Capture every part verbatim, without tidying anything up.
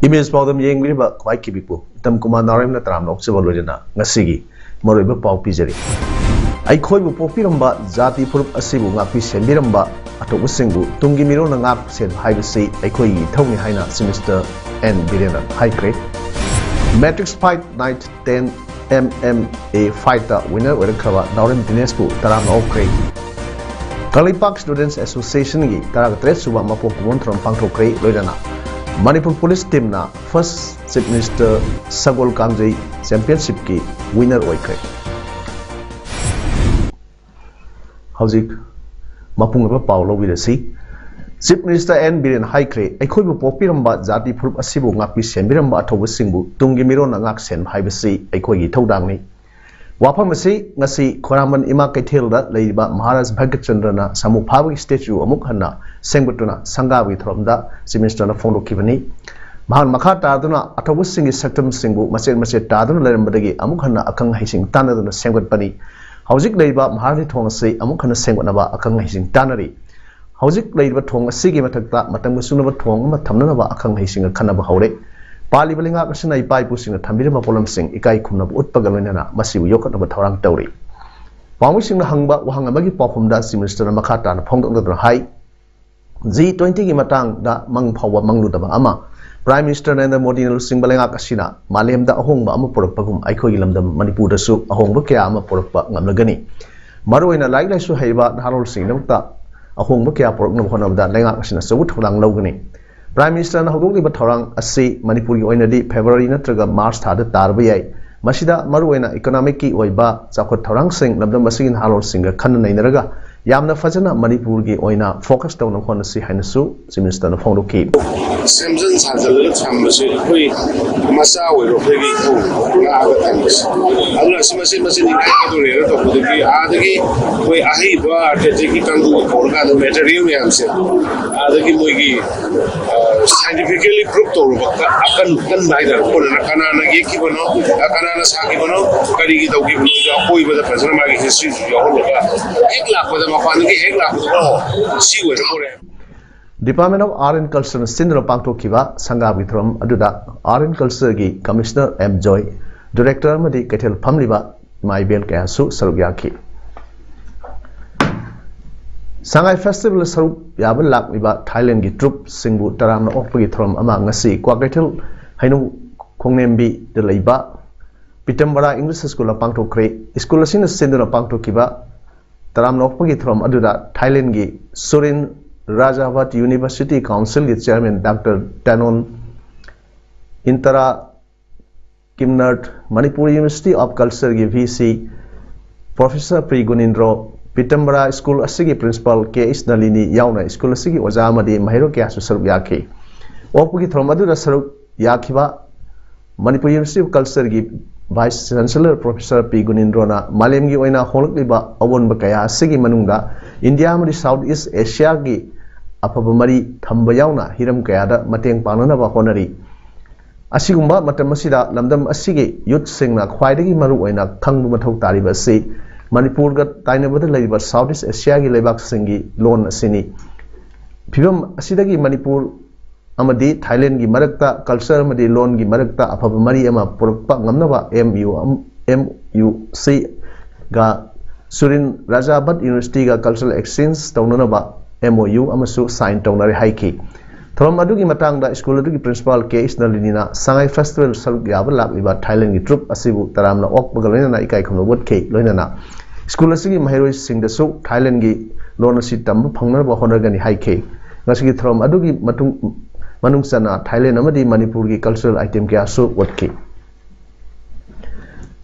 Image ꯄꯥꯎꯗꯝ ꯌꯦꯡꯕꯤꯔꯤꯕ ꯈ꯭ꯋꯥꯏ ꯀꯤꯕꯤꯄꯨ item Kumar ꯅꯥꯎꯔꯦꯝꯅ ꯇꯔꯥꯝꯅ ꯑꯣꯛꯆꯕ ꯂꯣꯏꯅꯅ ꯉꯁꯤꯒꯤ ꯃꯔꯨꯑꯣꯏꯕ ꯄꯥꯎ ꯄꯤꯖꯔꯤ꯫ ꯑꯩꯈꯣꯏꯕꯨ ꯄꯣꯛꯄꯤꯔꯝꯕ ꯖꯥꯇꯤ ꯐꯨꯔꯨꯞ ꯑꯁꯤꯕꯨ ꯉꯥꯛꯄꯤ ꯁꯦꯟꯕꯤꯔꯝꯕ ꯑꯊꯧꯕꯁꯤꯡꯕꯨ ꯇꯨꯡꯒꯤ ꯃꯤꯔꯣꯜꯅ ꯉꯥꯛ ꯁꯦꯟꯕ ꯍꯥꯏꯕꯁꯤ ꯑꯩꯈꯣꯏꯒꯤ ꯏꯊꯧꯅꯤ ꯍꯥꯏꯅ ꯆꯤꯐ ꯃꯤꯅꯤꯁꯇꯔ ꯑꯦꯟ ꯕꯤꯔꯦꯟꯅ ꯍꯥꯏꯈ꯭ꯔꯦ꯫ Metrics fight night ten M M A ꯐꯥꯏꯠꯇ ꯋꯤꯅꯔ ꯑꯣꯏꯔꯛꯈ꯭ꯔꯕ ꯅꯥꯎꯔꯦꯝ ꯗꯤꯅꯦꯁꯄꯨ ꯇꯔꯥꯝꯅ ꯑꯣꯛꯈ꯭ꯔꯦ꯫ ꯀꯪꯂꯩꯄꯥꯛ ꯁ꯭ꯇꯨꯗꯦꯟꯠꯁ ꯑꯦꯁꯣꯁꯤꯌꯦꯁꯟꯒꯤ ꯇꯔꯥꯒ ꯇꯔꯦꯠ ꯁꯨꯕ ꯃꯄꯣꯛ ꯀꯨꯝꯑꯣꯟ ꯊꯧꯔꯝ ꯄꯥꯡꯊꯣꯛꯈ꯭ꯔꯦ꯫ ꯂꯣꯏꯅꯅ ꯃꯅꯤꯄꯨꯔ ꯄꯨꯂꯤꯁ ꯇꯤꯝꯅ first chief minister Sagol Kangjei ꯆꯦꯝꯄꯤꯌꯟꯁꯤꯞꯀꯤ ꯋꯤꯅꯔ ꯑꯣꯏꯈ꯭ꯔꯦ꯫ ꯍꯧꯖꯤꯛ ꯃꯄꯨꯡ ꯑꯣꯏꯕ ꯄꯥꯎ ꯂꯧꯕꯤꯔꯁꯤ꯫ ꯆꯤꯐ ꯃꯤꯅꯤꯁꯇꯔ ꯑꯦꯟ ꯕꯤꯔꯦꯟ ꯍꯥꯏꯈ꯭ꯔꯦ, ꯑꯩꯈꯣꯏꯕꯨ ꯄꯣꯛꯄꯤꯔꯝꯕ ꯖꯥꯇꯤ ꯐꯨꯔꯨꯞ ꯑꯁꯤꯕꯨ ꯉꯥꯛꯄꯤ ꯁꯦꯟꯕꯤꯔꯝꯕ ꯑꯊꯧꯕꯁꯤꯡꯕꯨ ꯇꯨꯡꯒꯤ ꯃꯤꯔꯣꯟꯅ ꯉꯥꯛ ꯁꯦꯟꯕ ꯍꯥꯏꯕꯁꯤ ꯑꯩꯈꯣꯏꯒꯤ ꯏꯊꯧꯗꯥꯡꯅꯤ꯫ ꯋꯥꯐꯝ ꯑꯁꯤ ꯉꯁꯤ ꯈꯣꯏꯔꯥꯡꯕꯟ ꯏꯃꯥ ꯀꯩꯊꯦꯜꯗ ꯂꯩꯔꯤꯕ ꯃꯍꯥꯔꯥꯖ ꯚꯒꯠ ꯆꯟꯗ꯭ꯔꯅ ꯁꯥꯃꯨ ꯐꯥꯕꯒꯤ ꯁ꯭ꯇꯦꯆꯨ ꯑꯃꯨꯛ ꯍꯟꯅ ꯁꯦꯝꯒꯠꯇꯨꯅ ꯁꯪꯒꯥꯕꯒꯤ ꯊꯧꯔꯝꯗ ꯆꯤꯐ ꯃꯤꯅꯤꯁꯇꯔꯅ ꯐꯣꯡꯗꯣꯛꯈꯤꯕꯅꯤ꯫ ꯃꯍꯥꯛꯅ ꯃꯈꯥ ꯇꯥꯗꯨꯅ ꯑꯊꯧꯕꯁꯤꯡꯒꯤ ꯁꯛꯇꯝꯁꯤꯡꯕꯨ ꯃꯆꯦꯠ ꯃꯆꯦꯠ ꯇꯥꯗꯨꯅ ꯂꯩꯔꯝꯕꯗꯒꯤ ꯑꯃꯨꯛ ꯍꯟꯅ ꯑꯈꯪ ꯑꯍꯩꯁꯤꯡ ꯇꯥꯟꯅꯗꯨꯅ ꯁꯦꯝꯒꯠꯄꯅꯤ꯫ ꯍꯧꯖꯤꯛ ꯂꯩꯔꯤꯕ ꯃꯍꯥꯔꯥꯖꯒꯤ ꯊꯣꯡ ꯑꯁꯤ ꯑꯃꯨꯛ ꯍꯟꯅ ꯁꯦꯝꯒꯠꯅꯕ ꯑꯈꯪ ꯑꯍꯩꯁꯤꯡ ꯇꯥꯟꯅꯔꯤ꯫ ꯍꯧꯖꯤꯛ ꯂꯩꯔꯤꯕ ꯊꯣꯡ ꯑꯁꯤꯒꯤ ꯃꯊꯛꯇ ꯃꯇꯝꯒ ꯆꯨꯅꯕ ꯊꯣꯡ ꯑꯃ ꯊꯝꯅꯅꯕ ꯑꯈꯪ ꯑꯍꯩꯁꯤꯡꯒ ꯈꯟꯅꯕ ꯍꯧꯔꯦ꯫ ꯄꯥꯜꯂꯤꯕ ꯂꯩꯉꯥꯛ ꯑꯁꯤꯅ ꯏꯄꯥ ꯏꯄꯨꯁꯤꯡꯅ ꯊꯝꯕꯤꯔꯝꯕ ꯄꯣꯠꯂꯝꯁꯤꯡ ꯏꯀꯥꯏ ꯈꯨꯝꯅꯕ ꯎꯠꯄꯒ ꯂꯣꯏꯅꯅ ꯃꯁꯤꯕꯨ ꯌꯣꯛꯈꯠꯅꯕ ꯊꯧꯔꯥꯡ ꯇꯧꯔꯤ꯫ ꯄꯥꯎꯃꯤꯁꯤꯡꯅ ꯍꯪꯕ ꯋꯥꯍꯪ ꯑꯃꯒꯤ ꯄꯥꯎꯈꯨꯝꯗ ꯆꯤꯐ ꯃꯤꯅꯤꯁꯇꯔꯅ ꯃꯈꯥ ꯇꯥꯅ ꯐꯣꯡꯗꯣꯛꯂꯗꯨꯅ ꯍꯥꯏ, ꯖꯤ ꯇ꯭ꯋꯦꯟꯇꯤꯒꯤ ꯃꯇꯥꯡꯗ ꯃꯪ ꯐꯥꯎꯕ ꯃꯪꯂꯨꯗꯕ ꯑꯃ ꯄ꯭ꯔꯥꯏꯝ ꯃꯤꯅꯤꯁꯇꯔ ꯅꯔꯦꯟꯗ꯭ꯔ ꯃꯣꯗꯤꯅ ꯂꯨꯆꯤꯡꯕ ꯂꯩꯉꯥꯛ ꯑꯁꯤꯅ ꯃꯥꯂꯦꯝꯗ ꯑꯍꯣꯡꯕ ꯑꯃ ꯄꯨꯔꯛꯄꯒꯨꯝ ꯑꯩꯈꯣꯏꯒꯤ ꯂꯝꯗꯝ ꯃꯅꯤꯄꯨꯔꯗꯁꯨ ꯑꯍꯣꯡꯕ ꯀꯌꯥ ꯑꯃ ꯄꯨꯔꯛꯄ ꯉꯝꯂꯒꯅꯤ꯫ ꯃꯔꯨꯑꯣꯏꯅ ꯂꯥꯏꯔꯤꯛ ꯂꯥꯏꯁꯨ ꯍꯩꯕ ꯅꯍꯥꯔꯣꯜꯁꯤꯡꯒꯤꯗꯃꯛꯇ ꯑꯍꯣꯡꯕ ꯀꯌꯥ ꯄꯨꯔꯛꯅꯕ ꯍꯣꯠꯅꯕꯗ ꯂꯩꯉꯥꯛ ꯑꯁꯤꯅ ꯑꯆꯧꯕ ꯊꯧꯗꯥꯡ ꯂꯧꯒꯅꯤ꯫ ꯄ꯭ꯔꯥꯏꯝ ꯃꯤꯅꯤꯁꯇꯔꯅ ꯍꯧꯗꯣꯛꯂꯤꯕ ꯊꯧꯔꯥꯡ ꯑꯁꯤ ꯃꯅꯤꯄꯨꯔꯒꯤ ꯑꯣꯏꯅꯗꯤ ꯐꯦꯕ꯭ꯔꯨꯋꯥꯔꯤ ꯅꯠꯇ꯭ꯔꯒ ꯃꯥꯔꯆ ꯊꯥꯗ ꯇꯥꯔꯕ ꯌꯥꯏ꯫ ꯃꯁꯤꯗ ꯃꯔꯨꯑꯣꯏꯅ ꯏꯀꯣꯅꯣꯃꯤꯛꯀꯤ ꯑꯣꯏꯕ ꯆꯥꯎꯈꯠ ꯊꯧꯔꯥꯡꯁꯤꯡ, ꯂꯝꯗꯝ ꯑꯁꯤꯒꯤ ꯅꯍꯥꯔꯣꯜꯁꯤꯡꯒ ꯈꯟꯅ ꯅꯩꯅꯔꯒ ꯌꯥꯝꯅ ꯐꯖꯅ ꯃꯅꯤꯄꯨꯔꯒꯤ ꯑꯣꯏꯅ ꯐꯣꯀꯁ ꯇꯧꯅꯕ ꯍꯣꯠꯅꯁꯤ ꯍꯥꯏꯅꯁꯨ ꯆꯤꯐ ꯃꯤꯅꯤꯁꯇꯔꯅ ꯐꯣꯡꯗꯣꯛꯈꯤ꯫ ꯁꯦꯝꯖꯤꯟ ꯁꯥꯖꯤꯜꯂꯒ ꯊꯝꯕꯁꯦ ꯑꯩꯈꯣꯏ ꯃꯆꯥ ꯑꯣꯏꯔꯣ ꯑꯩꯈꯣꯏꯒꯤ ꯏꯊꯧ ꯉꯥꯛꯑꯒ ꯊꯝꯕꯁꯦ꯫ ꯑꯗꯨꯅ ꯑꯁꯤ ꯃꯆꯦꯠ ꯃꯆꯦꯠ ꯏꯀꯥꯏ ꯀꯥꯏꯗꯧꯔꯦꯅ ꯇꯧꯕꯗꯒꯤ ꯑꯥꯗꯒꯤ ꯑꯩꯈꯣꯏ ꯑꯍꯩꯕ ꯑꯥꯔꯀꯤꯇꯦꯛꯀꯤ ꯀꯥꯡꯕꯨ ꯀꯧꯔꯀꯥꯟꯗ ꯃꯦꯇꯔꯤꯌꯦꯜ ꯃꯌꯥꯝꯁꯦ ꯑꯥꯗꯒꯤ ꯃꯣꯏꯒꯤ ꯁꯥꯏꯟꯇꯤꯐꯤꯀꯦꯂꯤ ꯄ꯭ꯔꯨꯞ ꯇꯧꯔꯕ ꯑꯀꯟ ꯀꯟꯕ ꯍꯥꯏꯇꯥꯔꯦ꯫ ꯀꯣꯟꯅ ꯀꯅꯥꯅ ꯌꯦꯛꯈꯤꯕꯅꯣ, ꯀꯅꯥꯅ ꯁꯥꯈꯤꯕꯅꯣ, ꯀꯔꯤꯒꯤ ꯇꯧꯈꯤꯕꯅꯣ, ꯑꯀꯣꯏꯕꯗ ꯐꯖꯅ ꯃꯥꯒꯤ ꯍꯤꯁꯇ꯭ꯔꯤꯁꯨ ꯌꯥꯎꯍꯜꯂꯒ ꯍꯦꯛ ꯂꯥꯛꯄꯗ ꯃꯄꯥꯟꯗꯒꯤ ꯍꯦꯛ ꯂꯥꯛꯄꯗ ꯑꯣ ꯁꯤ ꯑꯣꯏꯔꯦ ꯈꯣꯠꯂꯦ꯫ Department of Art and Culture ꯁꯤꯟꯗꯨꯅ ꯄꯥꯡꯊꯣꯛꯈꯤꯕ ꯁꯪꯒꯥꯕꯒꯤ ꯊꯧꯔꯝ ꯑꯗꯨꯗ Art and Culture ꯒꯤ Commissioner ꯑꯦꯝ ꯖꯣꯏ, Director ꯑꯃꯗꯤ ꯀꯩꯊꯦꯜ ꯐꯝꯂꯤꯕ ꯏꯃꯥ ꯏꯕꯦꯜ ꯀꯌꯥꯁꯨ ꯁꯔꯨꯛ ꯌꯥꯈꯤ꯫ ꯁꯉꯥꯏ ꯐꯦꯁꯇꯤꯚꯦꯜ ꯁꯔꯨꯛ ꯌꯥꯕ ꯂꯥꯛꯂꯤꯕ ꯊꯥꯏꯂꯦꯟꯒꯤ ꯇ꯭ꯔꯨꯞꯁꯤꯡꯕꯨ ꯇꯔꯥꯝꯅ ꯑꯣꯛꯄꯒꯤ ꯊꯧꯔꯝ ꯑꯃ ꯉꯁꯤ ꯀ꯭ꯋꯥꯀꯩꯊꯦꯜ ꯍꯩꯅꯧ ꯈꯣꯡꯅꯦꯝꯕꯤꯗ ꯂꯩꯕ ꯄꯤꯇꯝꯕꯔꯥ ꯏꯪꯂꯤꯁ ꯁ꯭ꯀꯨꯜꯗ ꯄꯥꯡꯊꯣꯛꯈ꯭ꯔꯦ꯫ ꯁ꯭ꯀꯨꯜ ꯑꯁꯤꯅ ꯁꯤꯟꯗꯨꯅ ꯄꯥꯡꯊꯣꯛꯈꯤꯕ ꯇꯔꯥꯝꯅ ꯑꯣꯛꯄꯒꯤ ꯊꯧꯔꯝ ꯑꯗꯨꯗ ꯊꯥꯏꯂꯦꯟꯒꯤ ꯁꯨꯔꯤꯟ ꯔꯥꯖꯥꯚꯠ ꯌꯨꯅꯤꯚꯔꯁꯤꯇꯤ ꯀꯥꯎꯟꯁꯤꯜꯒꯤ ꯆꯤꯌꯔꯃꯦꯟ ꯗꯥꯛꯇꯔ ꯇꯦꯅꯣꯟ ꯏꯟꯇꯔꯥ ꯀꯤꯝꯅꯔꯠ, ꯃꯅꯤꯄꯨꯔ ꯌꯨꯅꯤꯚꯔꯁꯤꯇꯤ ꯑꯣꯐ ꯀꯜꯆꯔꯒꯤ ꯚꯤ ꯁꯤ ꯄ꯭ꯔꯣꯐꯦꯁꯔ ꯄ꯭ꯔꯤ ꯒꯨꯅꯤꯟꯗ꯭ꯔꯣ, ꯄꯤꯇꯝꯕꯔꯥ ꯁ꯭ꯀꯨꯜ ꯑꯁꯤꯒꯤ ꯄ꯭ꯔꯤꯟꯁꯤꯄꯥꯜ ꯀꯦ ꯑꯩꯆ ꯅꯂꯤꯅꯤ ꯌꯥꯎꯅ ꯁ꯭ꯀꯨꯜ ꯑꯁꯤꯒꯤ ꯑꯣꯖꯥ ꯑꯃꯗꯤ ꯃꯍꯩꯔꯣꯏ ꯀꯌꯥꯁꯨ ꯁꯔꯨꯛ ꯌꯥꯈꯤ꯫ ꯑꯣꯛꯄꯒꯤ ꯊꯧꯔꯝ ꯑꯗꯨꯗ ꯁꯔꯨꯛ ꯌꯥꯈꯤꯕ ꯃꯅꯤꯄꯨꯔ ꯌꯨꯅꯤꯚꯔꯁꯤꯇꯤ ꯑꯣꯐ ꯀꯜꯆꯔꯒꯤ ꯚꯥꯏꯁ ꯆꯥꯟꯁꯦꯂꯔ ꯄ꯭ꯔꯣꯐꯦꯁꯔ ꯄꯤ ꯒꯨꯅꯤꯟꯗ꯭ꯔꯣꯅ ꯃꯥꯂꯦꯝꯒꯤ ꯑꯣꯏꯅ ꯍꯣꯡꯂꯛꯂꯤꯕ ꯑꯑꯣꯟꯕ ꯀꯌꯥ ꯑꯁꯤꯒꯤ ꯃꯅꯨꯡꯗ ꯏꯟꯗꯤꯌꯥ ꯑꯃꯗꯤ ꯁꯥꯎꯠ ꯏꯁ ꯑꯦꯁꯤꯌꯥꯒꯤ ꯑꯐꯕ ꯃꯔꯤ ꯊꯝꯕ ꯌꯥꯎꯅ ꯍꯤꯔꯝ ꯀꯌꯥꯗ ꯃꯇꯦꯡ ꯄꯥꯡꯅꯅꯕ ꯍꯣꯠꯅꯔꯤ꯫ ꯑꯁꯤꯒꯨꯝꯕ ꯃꯇꯝ ꯑꯁꯤꯗ ꯂꯝꯗꯝ ꯑꯁꯤꯒꯤ ꯌꯨꯠꯁꯤꯡꯅ ꯈ꯭ꯋꯥꯏꯗꯒꯤ ꯃꯔꯨ ꯑꯣꯏꯅ ꯈꯪꯕ ꯃꯊꯧ ꯇꯥꯔꯤꯕ ꯑꯁꯤ ꯃꯅꯤꯄꯨꯔꯒ ꯇꯥꯏꯅꯕꯗ ꯂꯩꯔꯤꯕ ꯁꯥꯎꯠ ꯏꯁ ꯑꯦꯁꯤꯌꯥꯒꯤ ꯂꯩꯕꯥꯛꯁꯤꯡꯒꯤ ꯂꯣꯟ ꯑꯁꯤꯅꯤ꯫ ꯐꯤꯕꯝ ꯑꯁꯤꯗꯒꯤ ꯃꯅꯤꯄꯨꯔ ꯑꯃꯗꯤ ꯊꯥꯏꯂꯦꯟꯒꯤ ꯃꯔꯛꯇ ꯀꯜꯆꯔ ꯑꯃꯗꯤ ꯂꯣꯟꯒꯤ ꯃꯔꯛꯇ ꯑꯐꯕ ꯃꯔꯤ ꯑꯃ ꯄꯨꯔꯛꯄ ꯉꯝꯅꯕ ꯑꯦꯝ ꯌꯨ ꯑꯦꯝ ꯌꯨ ꯁꯤꯒ ꯁꯨꯔꯤꯟ ꯔꯥꯖꯥꯚꯠ ꯌꯨꯅꯤꯚꯔꯁꯤꯇꯤꯒ ꯀꯜꯆꯔꯦꯜ ꯑꯦꯛꯁꯆꯦꯟꯖ ꯇꯧꯅꯅꯕ ꯑꯦꯝ ꯑꯣ ꯌꯨ ꯑꯃꯁꯨ ꯁꯥꯏꯟ ꯇꯧꯅꯔꯦ ꯍꯥꯏꯈꯤ꯫ ꯊꯧꯔꯝ ꯑꯗꯨꯒꯤ ꯃꯇꯥꯡꯗ ꯁ꯭ꯀꯨꯜ ꯑꯗꯨꯒꯤ ꯄ꯭ꯔꯤꯟꯁꯤꯄꯥꯜ ꯀꯦ ꯑꯩꯆ ꯅꯂꯤꯅꯤꯅ ꯁꯉꯥꯏ ꯐꯦꯁꯇꯤꯚꯦꯜ ꯁꯔꯨꯛ ꯌꯥꯕ ꯂꯥꯛꯂꯤꯕ ꯊꯥꯏꯂꯦꯟꯒꯤ ꯇ꯭ꯔꯨꯞ ꯑꯁꯤꯕꯨ ꯇꯔꯥꯝꯅ ꯑꯣꯛꯄꯒ ꯂꯣꯏꯅꯅ ꯏꯀꯥꯏ ꯈꯨꯝꯅꯕ ꯎꯠꯈꯤ꯫ ꯂꯣꯏꯅꯅ ꯁ꯭ꯀꯨꯜ ꯑꯁꯤꯒꯤ ꯃꯍꯩꯔꯣꯏꯁꯤꯡꯗꯁꯨ ꯊꯥꯏꯂꯦꯟꯒꯤ ꯂꯣꯟ ꯑꯁꯤ ꯇꯝꯕ ꯐꯪꯅꯅꯕ ꯍꯣꯠꯅꯒꯅꯤ ꯍꯥꯏꯈꯤ꯫ ꯉꯁꯤꯒꯤ ꯊꯧꯔꯝ ꯑꯗꯨꯒꯤ ꯃꯇꯨꯡ ꯃꯅꯨꯡ ꯆꯟꯅ ꯊꯥꯏꯂꯦꯟ ꯑꯃꯗꯤ ꯃꯅꯤꯄꯨꯔꯒꯤ ꯀꯜꯆꯔꯦꯜ ꯑꯥꯏꯇꯦꯝ ꯀꯌꯥꯁꯨ ꯎꯠꯈꯤ꯫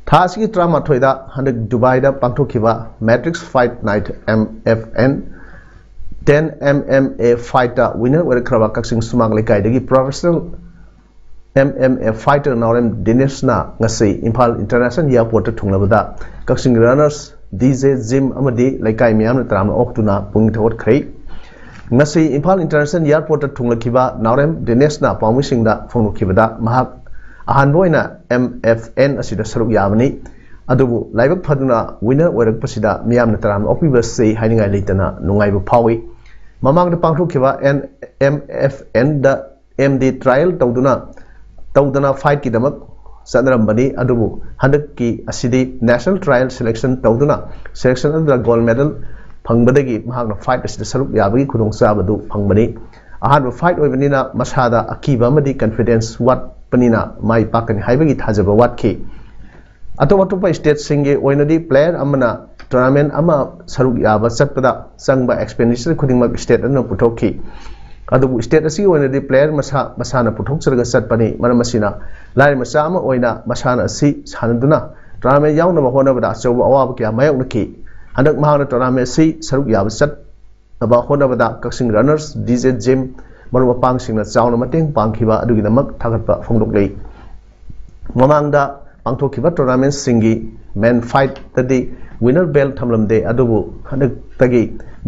ꯊꯥ ꯑꯁꯤꯒꯤ ꯇꯔꯥꯃꯥꯊꯣꯏꯗ ꯍꯟꯗꯛ ꯗꯨꯕꯥꯏꯗ ꯄꯥꯡꯊꯣꯛꯈꯤꯕ Matrix Fight Night, M F N, ten M M A fight ꯇ winner ꯑꯣꯏꯔꯛꯈ꯭ꯔꯕ ꯀꯛꯆꯤꯡ ꯁꯨꯃꯥꯡ ꯂꯩꯀꯥꯏꯗꯒꯤ professional M M A fighter ꯅꯥꯎꯔꯦꯝ ꯗꯤꯅꯦꯁꯅ ꯉꯁꯤ ꯏꯝꯐꯥꯜ International Airport ꯇ ꯊꯨꯡꯂꯕꯗ ꯀꯛꯆꯤꯡ runners, D J Jim ꯑꯃꯗꯤ ꯂꯩꯀꯥꯏ ꯃꯤꯌꯥꯝꯅ ꯇꯔꯥꯝꯅ ꯑꯣꯛꯇꯨꯅ ꯄꯨꯛꯅꯤꯡ ꯊꯧꯒꯠꯈ꯭ꯔꯦ꯫ ꯉꯁꯤ ꯏꯝꯐꯥꯜ International Airport ꯇ ꯊꯨꯡꯂꯈꯤꯕ ꯅꯥꯎꯔꯦꯝ ꯗꯤꯅꯦꯁꯅ ꯄꯥꯎꯃꯤꯁꯤꯡꯗ ꯐꯣꯡꯗꯣꯛꯈꯤꯕꯗ ꯃꯍꯥꯛ ꯑꯍꯥꯟꯕ ꯑꯣꯏꯅ M F N ꯑꯁꯤꯗ ꯁꯔꯨꯛ ꯌꯥꯕꯅꯤ꯫ ꯑꯗꯨꯕꯨ ꯂꯥꯏꯕꯛ ꯐꯗꯨꯅ winner ꯑꯣꯏꯔꯛꯄꯁꯤꯗ ꯃꯤꯌꯥꯝꯅ ꯇꯔꯥꯝꯅ ꯑꯣꯛꯄꯤꯕꯁꯤ ꯍꯥꯏꯅꯤꯡꯉꯥꯏ ꯂꯩꯇꯅ ꯅꯨꯡꯉꯥꯏꯕ ꯐꯥꯎꯏ꯫ ꯃꯃꯥꯡꯗ ꯄꯥꯡꯊꯣꯛꯈꯤꯕ N-, M F N ꯗ M D trial ꯇꯧꯗꯨꯅ, ꯇꯧꯗꯅ fight ꯀꯤꯗꯃꯛ ꯆꯠꯅꯔꯝꯕꯅꯤ꯫ ꯑꯗꯨꯕꯨ ꯍꯟꯗꯛꯀꯤ ꯑꯁꯤꯗꯤ national trial selection ꯇꯧꯗꯨꯅ selection ꯑꯗꯨꯗ gold medal ꯐꯪꯕꯗꯒꯤ ꯃꯍꯥꯛꯅ fight ꯑꯁꯤꯗ ꯁꯔꯨꯛ ꯌꯥꯕꯒꯤ ꯈꯨꯗꯣꯡꯆꯥꯕꯗꯨ ꯐꯪꯕꯅꯤ꯫ ꯑꯍꯥꯟꯕ fight ꯑꯣꯏꯕꯅꯤꯅ ꯃꯁꯥꯗ ꯑꯀꯤꯕ ꯑꯃꯗꯤ confidence ꯋꯥꯠꯄꯅꯤꯅ ꯃꯥꯏ ꯄꯥꯛꯀꯅꯤ ꯍꯥꯏꯕꯒꯤ ꯊꯥꯖꯕ ꯋꯥꯠꯈꯤ꯫ ꯑꯇꯣꯞ ꯑꯇꯣꯞꯄ state ꯁꯤꯡꯒꯤ ꯑꯣꯏꯅꯗꯤ player ꯑꯃꯅ tournament ꯑꯃ ꯁꯔꯨꯛ ꯌꯥꯕ ꯆꯠꯄꯗ ꯆꯪꯕ expenditure ꯈꯨꯗꯤꯡꯃꯛ state ꯑꯗꯨꯅ ꯄꯨꯊꯣꯛꯈꯤ꯫ ꯑꯗꯨꯕꯨ state ꯑꯁꯤꯒꯤ ꯑꯣꯏꯅꯗꯤ player ꯃꯁꯥ ꯃꯁꯥꯅ ꯄꯨꯊꯣꯛꯆꯔꯒ ꯆꯠꯄꯅꯤ꯫ ꯃꯔꯝ ꯑꯁꯤꯅ ꯂꯥꯏꯔ ꯃꯆꯥ ꯑꯃ ꯑꯣꯏꯅ ꯃꯁꯥꯟꯅ ꯑꯁꯤ ꯁꯥꯟꯅꯗꯨꯅ tournament ꯌꯥꯎꯅꯕ ꯍꯣꯠꯅꯕꯗ ꯑꯆꯧꯕ ꯑꯋꯥꯕ ꯀꯌꯥ ꯃꯥꯌꯣꯛꯅꯈꯤ꯫ ꯍꯟꯗꯛ ꯃꯍꯥꯛꯅ tournament ꯑꯁꯤ ꯁꯔꯨꯛ ꯌꯥꯕ ꯆꯠꯅꯕ ꯍꯣꯠꯅꯕꯗ ꯀꯛꯆꯤꯡ runners, D J Jim, ꯃꯔꯨꯞ ꯃꯄꯥꯡꯁꯤꯡꯅ ꯆꯥꯎꯅ ꯃꯇꯦꯡ ꯄꯥꯡꯈꯤꯕ ꯑꯗꯨꯒꯤꯗꯃꯛ ꯊꯥꯒꯠꯄ ꯐꯣꯡꯗꯣꯛꯂꯤ꯫ ꯃꯃꯥꯡꯗ ꯄꯥꯡꯊꯣꯛꯈꯤꯕ tournament ꯁꯤꯡꯒꯤ men fight ꯇꯗꯤ winner belt ꯊꯝꯂꯝꯗꯦ, ꯑꯗꯨꯕꯨ ꯍꯟꯗꯛꯇꯒꯤ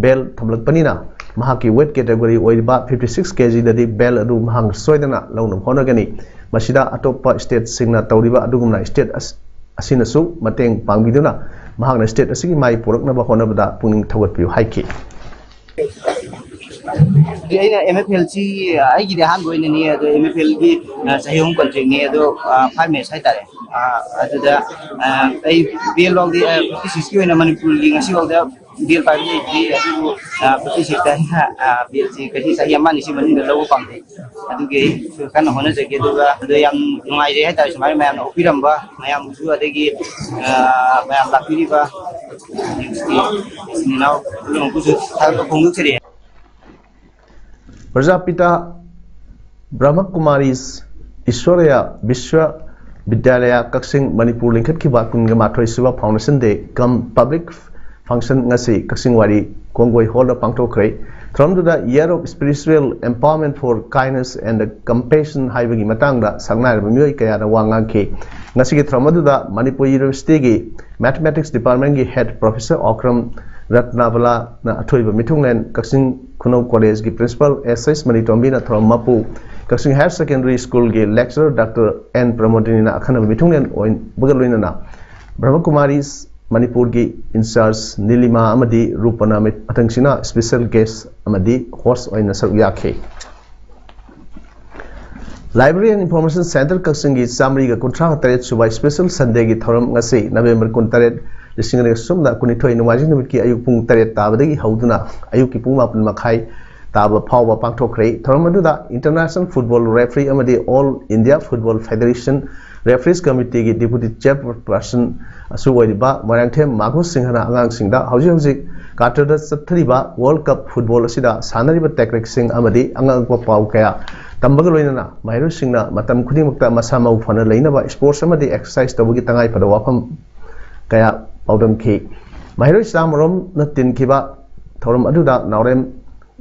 belt ꯊꯝꯂꯛꯄꯅꯤꯅ ꯃꯍꯥꯛꯀꯤ weight category ꯑꯣꯏꯔꯤꯕ fifty six K G ꯗꯗꯤ belt ꯑꯗꯨ ꯃꯍꯥꯛꯅ ꯁꯣꯏꯗꯅ ꯂꯧꯅꯕ ꯍꯣꯠꯅꯒꯅꯤ꯫ ꯃꯁꯤꯗ ꯑꯇꯣꯞꯄ state ꯁꯤꯡꯅ ꯇꯧꯔꯤꯕ ꯑꯗꯨꯒꯨꯝꯅ state ꯑꯁ-, ꯑꯁꯤꯅꯁꯨ ꯃꯇꯦꯡ ꯄꯥꯡꯕꯤꯗꯨꯅ ꯃꯍꯥꯛꯅ state ꯑꯁꯤꯒꯤ ꯃꯥꯏ ꯄꯨꯔꯛꯅꯕ ꯍꯣꯠꯅꯕꯗ ꯄꯨꯛꯅꯤꯡ ꯊꯧꯒꯠꯄꯤꯌꯨ ꯍꯥꯏꯈꯤ꯫ ꯑꯩꯅ M F L ꯁꯤ ꯑꯩꯒꯤꯗꯤ ꯑꯍꯥꯟꯕ ꯑꯣꯏꯅꯅꯤ꯫ ꯑꯗꯣ M F L ꯒꯤ, ꯑ, ꯆꯍꯤ ꯑꯍꯨꯝ contract ꯅꯤ꯫ ꯑꯗꯣ, ꯑ, five match ꯍꯥꯏꯇꯥꯔꯦ꯫ ꯑ, ꯑꯗꯨꯗ, ꯑ, ꯑꯩ belt ꯐꯥꯎꯗꯤ, ꯑ, fifty six ꯀꯤ ꯑꯣꯏꯅ ꯃꯅꯤꯄꯨꯔꯒꯤ ꯉꯁꯤ ꯐꯥꯎꯗ belt ꯄꯥꯏꯕ ꯂꯩꯇ꯭ꯔꯤ꯫ ꯑꯗꯨꯕꯨ, ꯑ, fifty six ꯇ ꯑꯩꯅ, ꯑ, belt ꯁꯤ ꯆꯍꯤ ꯑꯃ ꯑꯅꯤꯁꯤ ꯃꯅꯨꯡꯗ ꯂꯧꯕ ꯄꯥꯝꯖꯩ꯫ ꯑꯗꯨꯒꯤ ꯑꯩꯁꯨ ꯀꯟꯅ ꯍꯣꯠꯅꯖꯒꯦ꯫ ꯑꯗꯨꯒ ꯑꯗꯣ ꯌꯥꯝ ꯅꯨꯡꯉꯥꯏꯖꯩ ꯍꯥꯏꯇꯥꯔꯦ, ꯁꯨꯃꯥꯏꯅ ꯃꯌꯥꯝꯅ ꯑꯣꯛꯄꯤꯔꯝꯕ ꯃꯌꯥꯝꯕꯨꯁꯨ, ꯑꯗꯒꯤ, ꯑ, ꯃꯌꯥꯝ ꯇꯥꯛꯄꯤꯔꯤꯕ ꯅ꯭ꯌꯨꯁꯀꯤ ꯏꯆꯤꯟ ꯏꯅꯥꯎ ꯄꯨꯝꯅꯃꯛꯄꯨꯁꯨ ꯊꯥꯒꯠꯄ ꯐꯣꯡꯗꯣꯛꯆꯔꯤ꯫ ꯄ꯭ꯔꯖꯥꯄꯤꯇꯥ ꯕ꯭ꯔꯍ꯭ꯃꯀꯨꯃꯥꯔꯤꯁ ꯏꯁꯣꯔꯌꯥ ꯕꯤꯁ꯭ꯋ ꯕꯤꯗ꯭ꯌꯥꯂꯌꯥ ꯀꯛꯆꯤꯡ ꯃꯅꯤꯄꯨꯔ ꯂꯤꯡꯈꯠꯈꯤꯕ ꯀꯨꯟꯒ ꯃꯥꯊꯣꯏ ꯁꯨꯕ Foundation Day cum Public Function ꯉꯁꯤ ꯀꯛꯆꯤꯡ ꯋꯥꯏꯔꯤ ꯀꯣꯡꯒꯣꯏ ꯍꯣꯜꯗ ꯄꯥꯡꯊꯣꯛꯈ꯭ꯔꯦ꯫ ꯊꯧꯔꯝꯗꯨꯗ Year of Spiritual Empowerment for Kindness and Compassion ꯍꯥꯏꯕꯒꯤ ꯃꯇꯥꯡꯗ ꯁꯛꯅꯥꯏꯔꯕ ꯃꯤꯑꯣꯏ ꯀꯌꯥꯅ ꯋꯥ ꯉꯥꯡꯈꯤ꯫ ꯉꯁꯤꯒꯤ ꯊꯧꯔꯝ ꯑꯗꯨꯗ ꯃꯅꯤꯄꯨꯔ ꯌꯨꯅꯤꯚꯔꯁꯤꯇꯤꯒꯤ Mathematics Department ꯀꯤ Head Professor ꯑꯣꯀ꯭ꯔꯝ ꯔꯠꯅꯥꯕꯂꯥꯅ ꯑꯊꯣꯏꯕ ꯃꯤꯊꯨꯡꯂꯦꯟ, ꯀꯛꯆꯤꯡ ꯈꯨꯅꯧ ꯀꯣꯂꯦꯖꯀꯤ Principal ꯑꯦꯁ ꯑꯦꯁ ꯃꯅꯤꯇꯣꯝꯕꯤꯅ ꯊꯧꯔꯝ ꯃꯄꯨ, ꯀꯛꯆꯤꯡ Higher Secondary School ꯒꯤ Lecturer ꯗꯥꯛꯇꯔ ꯑꯦꯟ ꯄ꯭ꯔꯃꯣꯗꯤꯅꯤꯅ ꯑꯈꯟꯅꯕ ꯃꯤꯊꯨꯡꯂꯦꯟ ꯑꯣꯏꯕꯒ ꯂꯣꯏꯅꯅ ꯕ꯭ꯔꯍꯃꯀꯨꯃꯥꯔꯤꯁ ꯃꯅꯤꯄꯨꯔꯒꯤ in charge ꯅꯤꯂꯤꯃꯥ ꯑꯃꯗꯤ ꯔꯨꯄꯅꯥ ꯃꯊꯪꯁꯤꯅ special guest ꯑꯃꯗꯤ host ꯑꯣꯏꯅ ꯁꯔꯨꯛ ꯌꯥꯈꯤ꯫ Library and Information Centre ꯀꯛꯆꯤꯡꯒꯤ ꯆꯥꯃꯔꯤꯒ ꯀꯨꯟꯊ꯭ꯔꯥ ꯇꯔꯦꯠ ꯁꯨꯕ Special Sunday ꯒꯤ ꯊꯧꯔꯝ ꯉꯁꯤ November ꯀꯨꯟꯇꯔꯦꯠ, ꯂꯤꯁꯤꯡ ꯑꯅꯤꯒ ꯁꯨꯞꯅ ꯀꯨꯟꯅꯤꯊꯣꯏ ꯅꯣꯡꯃꯥꯏꯖꯤꯡ ꯅꯨꯃꯤꯠꯀꯤ ꯑꯌꯨꯛ ꯄꯨꯡ ꯇꯔꯦꯠ ꯇꯥꯕꯗꯒꯤ ꯍꯧꯗꯨꯅ ꯑꯌꯨꯛꯀꯤ ꯄꯨꯡ ꯃꯥꯄꯟ ꯃꯈꯥꯏ ꯇꯥꯕ ꯐꯥꯎꯕ ꯄꯥꯡꯊꯣꯛꯈ꯭ꯔꯦ꯫ ꯊꯧꯔꯝ ꯑꯗꯨꯗ International Football Referee ꯑꯃꯗꯤ All India Football Federation Referees Committee ꯒꯤ Deputy Chairperson ꯁꯨ ꯑꯣꯏꯔꯤꯕ ꯃꯣꯏꯔꯥꯡꯊꯦꯝ ꯃꯥꯒꯨ ꯁꯤꯡꯍꯅ ꯑꯉꯥꯡꯁꯤꯡꯗ ꯍꯧꯖꯤꯛ ꯍꯧꯖꯤꯛ ꯀꯥꯇꯔꯗ ꯆꯠꯊꯔꯤꯕ World Cup Football ꯑꯁꯤꯗ ꯁꯥꯟꯅꯔꯤꯕ tactics ꯁꯤꯡ ꯑꯃꯗꯤ ꯑꯉꯛ ꯑꯉꯛꯄ ꯄꯥꯎ ꯀꯌꯥ ꯇꯝꯕꯒ ꯂꯣꯏꯅꯅ ꯃꯍꯩꯔꯣꯏꯁꯤꯡꯅ ꯃꯇꯝ ꯈꯨꯗꯤꯡꯃꯛꯇ ꯃꯁꯥ ꯃꯎ ꯐꯅ ꯂꯩꯅꯕ sports ꯑꯃꯗꯤ exercise ꯇꯧꯕꯒꯤ ꯇꯉꯥꯏꯐꯗꯕ ꯋꯥꯐꯝ ꯀꯌꯥ ꯄꯥꯎꯗꯝꯈꯤ꯫ ꯃꯍꯩꯔꯣꯏ ꯆꯥꯃꯔꯣꯝꯅ ꯇꯤꯟꯈꯤꯕ ꯊꯧꯔꯝ ꯑꯗꯨꯗ ꯅꯥꯎꯔꯦꯝ